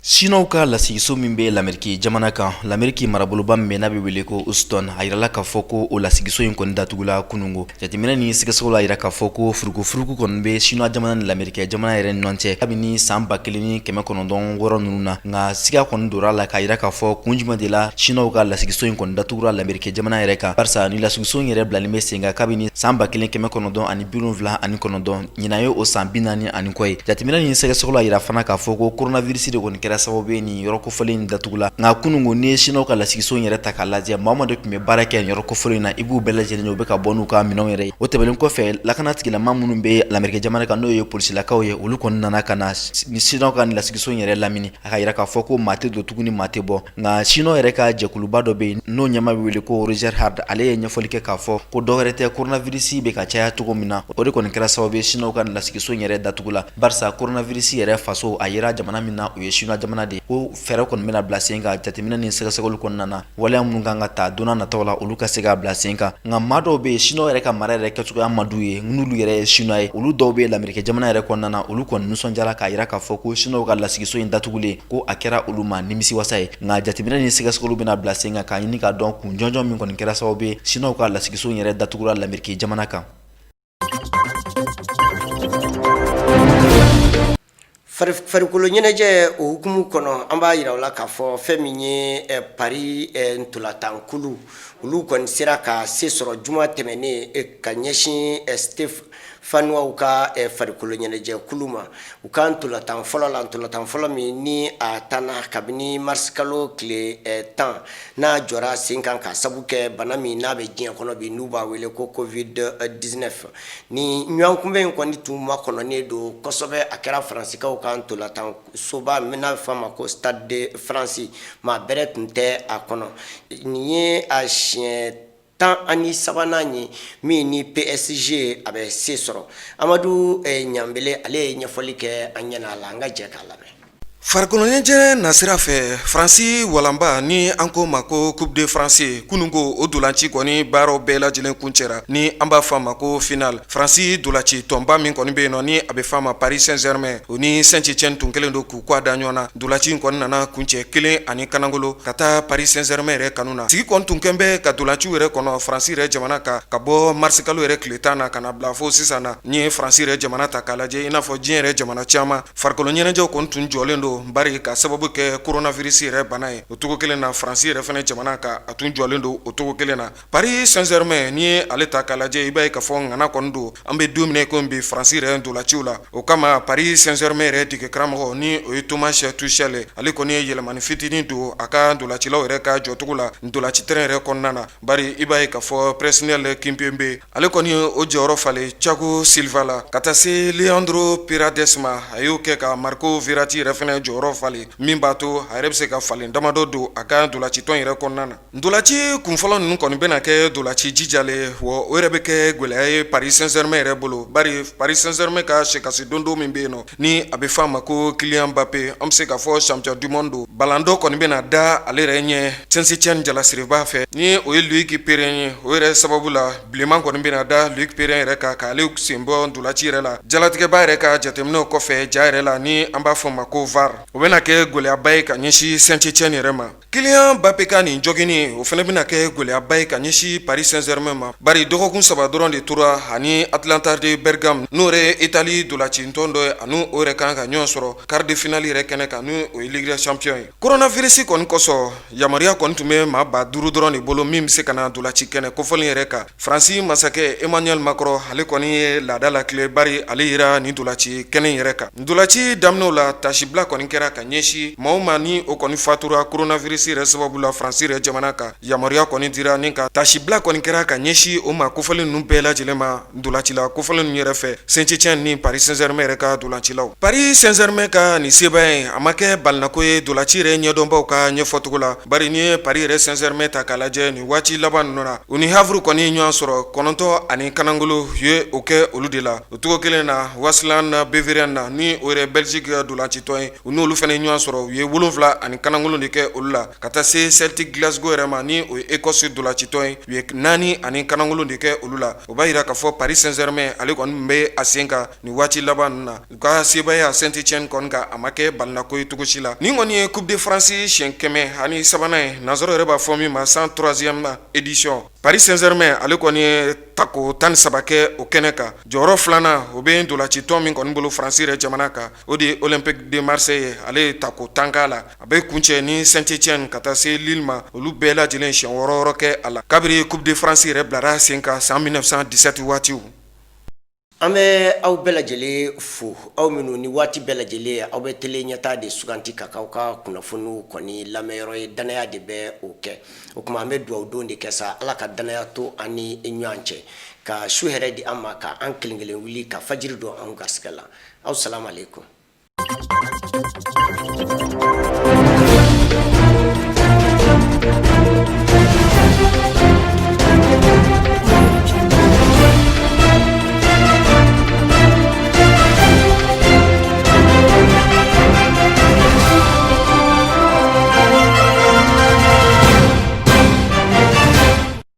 Siniwaw ka lasigiso min bɛ Lameriki jamana kan, Lameriki maraboloba min n'a bɛ wele ko Houston, a yirala k'a fɔ ko o lasigiso in kɔni datugula kunungo. Jateminɛ ni sɛgɛsɛgɛw y'a jira k'a fɔ ko furukufuruku kɔni bɛ Siniwa jamana ni Lameriki jamana yɛrɛ ni ɲɔgɔn cɛ kabini san 1960 ninnu na. Nka siga kɔni donna a la k'a jira k'a fɔ kun jumɛn de la Siniwaw ka lasigiso in kɔni datugura Lameriki jamana yɛrɛ kan, barisa ni lasigiso in yɛrɛ bilalen bɛ sen kan kabini san 1979, ɲinan ye o san 40 ani kɔ ye. Jateminɛ ni sɛgɛsɛgɛw y'a jira fana k'a fɔ ko coronavirus de kɔni kɛra sababu ye nin yɔrɔ kofɔlen in datugula. Nka kunungo, n'i ye Siniwaw ka lasigiso in yɛrɛ ta k'a lajɛ, maa o maa de tun bɛ baara kɛ nin yɔrɔ kofɔlen in na, i b'u bɛɛ lajɛlen ye u bɛ ka bɔ n'u ka minɛnw yɛrɛ ye. O tɛmɛnen kɔfɛ, lakana tigilama minnu bɛ Lameriki jamana kan, n'o ye polisilakaw ye, olu kɔni nana ka na ni Siniwaw ka nin lasigiso in yɛrɛ lamini. A k'a jira k'a fɔ ko maa tɛ don tuguni, maa tɛ bɔ. Nka Siniwaw yɛrɛ ka jɛkuluba dɔ bɛ yen n'o ɲɛmaa bɛ wele ko Roger Hart, ale ye ɲɛfɔli kɛ k'a fɔ ko dɔwɛrɛ tɛ, coronavirus bɛ ka caya cogo min na, o de kɔni kɛra sababu ye Siniwaw ka nin lasigiso in yɛrɛ datugula, barisa coronavirus yɛrɛ faso a yera jamana min na, o ye Siniwa jamana de ye. Ko fɛɛrɛ kɔni bɛna bila sen kan jateminɛ ni sɛgɛsɛgɛli kɔnɔna na, waleya minnu kan ka ta don nataw la, olu ka se ka bila sen kan. Nka maa dɔw bɛ yen, Siniwaw yɛrɛ ka mara yɛrɛ kɛcogoya man d'u ye, n'olu yɛrɛ ye Siniwa ye, olu dɔw bɛ Lameriki jamana yɛrɛ kɔnɔna na, olu kɔni nisɔndiyara k'a jira k'a fɔ ko Siniwaw ka lasigiso in datugulen, ko a kɛra olu ma nimisiwasa ye. Nka jateminɛ ni sɛgɛsɛgɛliw bɛna bila sen kan k'a ɲini k'a dɔn kun jɔnjɔn min kɔni kɛra sababu ye Siniwaw ka lasigiso in yɛrɛ datugura Lameriki jamana kan. Farikolo ɲɛnajɛ o hukumu kɔnɔ, an b'a jira aw la k'a fɔ fɛn min ye Paris ntolatankulu, olu kɔni sera ka se sɔrɔ juma tɛmɛnen ka ɲɛsin Stéphanois ka farikolo ɲɛnajɛkulu ma u ka ntolatan fɔlɔ la, ntolatan fɔlɔ min ni a tanna kabini marisikalo tile 10, n'a jɔra sen kan ka sabu kɛ bana min n'a bɛ diɲɛ kɔnɔ bi, n'u b'a wele ko Covid 19. Ni ɲɔgɔnkunbɛn in kɔni tun makɔnɔnen don kosɛbɛ, a kɛra Faransikaw ka ntolatan soba min n'a bɛ f'a ma ko Stade de France, maa bɛrɛ tun tɛ a kɔnɔ. Nin ye a siɲɛ 13nan ye min ni PSG a bɛ se sɔrɔ. Amadu Ɲanbele, ale ye ɲɛfɔli kɛ an ɲɛna a la, an ka jɛ k'a lamɛn. Farikolo ɲɛnajɛ nasira fɛ, Faransi walanba ni an ko ma ko Coupe de France, kunun ko o dolanci kɔni baaraw bɛɛ lajɛlen kuncɛra, ni an b'a fɔ a ma ko finale. Faransi dolanci tɔnba min kɔni bɛ yen nɔ, ni a bɛ fɔ a ma Paris Saint-Germain, o ni Saint-Etienne tun kɛlen don k'u kɔ da ɲɔgɔn na. Dolanci in kɔni nana kuncɛ 1 kanangolo ka taa Paris Saint-Germain yɛrɛ kanu na. Sigi kɔni tun kɛlen bɛ ka dolanciw yɛrɛ kɔnɔ Faransi yɛrɛ jamana kan ka bɔ marisikalo yɛrɛ tile 10 na ka na bila fo sisan na. N'i ye Faransi yɛrɛ jamana ta k'a lajɛ, i n'a fɔ diɲɛ yɛrɛ jamana caman, farikolo ɲɛnajɛw kɔni tun jɔlen don bari ka sababu kɛ coronavirus yɛrɛ bana ye. O cogo kelen na, Faransi yɛrɛ fana jamana kan, a tun jɔlen don o cogo kelen na. Paris Saint-Germain, n'i ye ale ta k'a lajɛ, i b'a ye k'a fɔ ŋana kɔni don an bɛ don min na i komi bi Faransi yɛrɛ dolanciw la. O kama Paris Saint-Germain yɛrɛ dege karamɔgɔ, ni o ye Thomas Tuchel ye, ale kɔni ye yɛlɛmani fitinin don a ka dolancilaw yɛrɛ ka jɔcogo la dolaci terrain yɛrɛ kɔnɔna na, bari i b'a ye k'a fɔ Presnel Kimpembe, ale kɔni ye o jɔyɔrɔ falen Thiago Silva la ka taa se Leandro Paredes ma. A y'o kɛ ka Marco Verratti yɛrɛ fana jɔyɔrɔ falen, min b'a to a yɛrɛ bɛ se ka falen damadɔ don a ka dolacitɔn yɛrɛ kɔnɔna na. Dolaci kunfɔlɔ ninnu kɔni bɛna kɛ dolaci jijalen wa o yɛrɛ bɛ kɛ gɛlɛya ye Paris Saint-Germain yɛrɛ bolo, bari Paris Saint-Germain ka sɛkasi dondo min bɛ yen nɔ, ni a bɛ f'a ma ko Kylian Mbappé, an bɛ se k'a fɔ champion du monde don, balan dɔ kɔni bɛna da ale yɛrɛ ɲɛ Saint-Etienne jalasiriba fɛ, ni o ye Loïc Perrin ye. O yɛrɛ sababu la, bilenman kɔni bɛna da Loïc Perrin yɛrɛ kan k'ale sen bɔ dolaci yɛrɛ la. Jalatigɛba yɛrɛ ka jateminɛw kɔfɛ ja yɛrɛ la, ni an b'a fɔ ma ko VAR. Havre. O bɛna kɛ gɛlɛyaba ye ka ɲɛsin Saint-Etienne yɛrɛ ma. Kylian Mbappé ka nin joginni, o fana bɛna kɛ gɛlɛyaba ye ka ɲɛsin Paris Saint-Germain ma, bari dɔgɔkun 3 dɔrɔn de tora ani Atalanta de Bergame, n'o yɛrɛ ye Italie dolacitɔn dɔ ye, ani o yɛrɛ kan ka ɲɔgɔn sɔrɔ quart de finale yɛrɛ kɛnɛ kan, ni o ye Ligue des Champions ye. Coronavirus kɔni kosɔn, yamaruya kɔni tun bɛ maa 5000 dɔrɔn de bolo min bɛ se ka na dolaci kɛnɛ kofɔlen yɛrɛ kan. Faransi masakɛ Emmanuel Macron, ale kɔni ye laada latilen, bari ale yera nin dolaci kɛnɛ yɛrɛ kan. Dolaci daminɛw la, tasibila kɔni kɛra ka ɲɛsin maaw ma ni o kɔni fatura coronavirus yɛrɛ sababu la Faransi yɛrɛ jamana kan. Yamaruya kɔni dira ni ka tasibila kɔni kɛra ka ɲɛsin o maa kofɔlen ninnu bɛɛ lajɛlen ma dolacila kofɔlen ninnu yɛrɛ fɛ, Saint-Etienne ni Paris Saint-Germain yɛrɛ ka dolacilaw. Paris Saint-Germain ka nin sebaaya in, a ma kɛ balinako ye dolaci yɛrɛ ɲɛdɔnbaw ka ɲɛfɔcogo la, bari n'i ye Paris yɛrɛ Saint-Germain ta k'a lajɛ nin waati laban ninnu na, u ni Havre kɔni ye ɲɔgɔn sɔrɔ, 9-1 u ye o kɛ olu de la. O cogo kelen na, Waasland Beveren na, ni o yɛrɛ Belgique ka dolacitɔn ye, u n'olu fana ye ɲɔgɔn sɔrɔ, u ye 7-1 de kɛ olu la, ka taa se Celtic Glasgow yɛrɛ ma, ni o ye Écosse dolacitɔn ye, u ye 4-1 de kɛ olu la. O b'a jira k'a fɔ Paris Saint-Germain, ale kɔni bɛ a sen kan nin waati laban ninnu na. U ka sebaaya Saint-Etienne kɔni kan, a ma kɛ balinako ye cogo si la. Nin kɔni ye Coupe de France siɲɛ 103nan ye, nansaraw yɛrɛ b'a fɔ min ma 103e édition. Paris Saint-Germain, ale kɔni ye tako 13 kɛ o kɛnɛ kan. Jɔyɔrɔ filanan, o bɛ dolacitɔn min kɔni bolo Faransi yɛrɛ jamana kan, o de ye Olympique de Marseille ye, ale ye tako 10 k'a la. A bɛ kuncɛ ni Saint-Etienne ka taa se Lille ma, olu bɛɛ lajɛlen siɲɛ 6 kɛ a la kabiri Coupe de France yɛrɛ bilara sen kan san 1917 waatiw. An bɛ aw bɛɛ lajɛlen fo, aw minnu ni waati bɛɛ lajɛlen aw bɛ tele ɲɛta de suganti ka k'aw ka kunnafoniw kɔni lamɛnyɔrɔ ye. Danaya de bɛ o kɛ. O tuma an bɛ dugawu don de kɛ sa, Ala ka danaya to an ni ɲɔgɔn cɛ, ka su hɛrɛ di an ma, ka an kelen kelen wuli ka fajiri don an garisɛgɛ la. Aw salamu aleykum.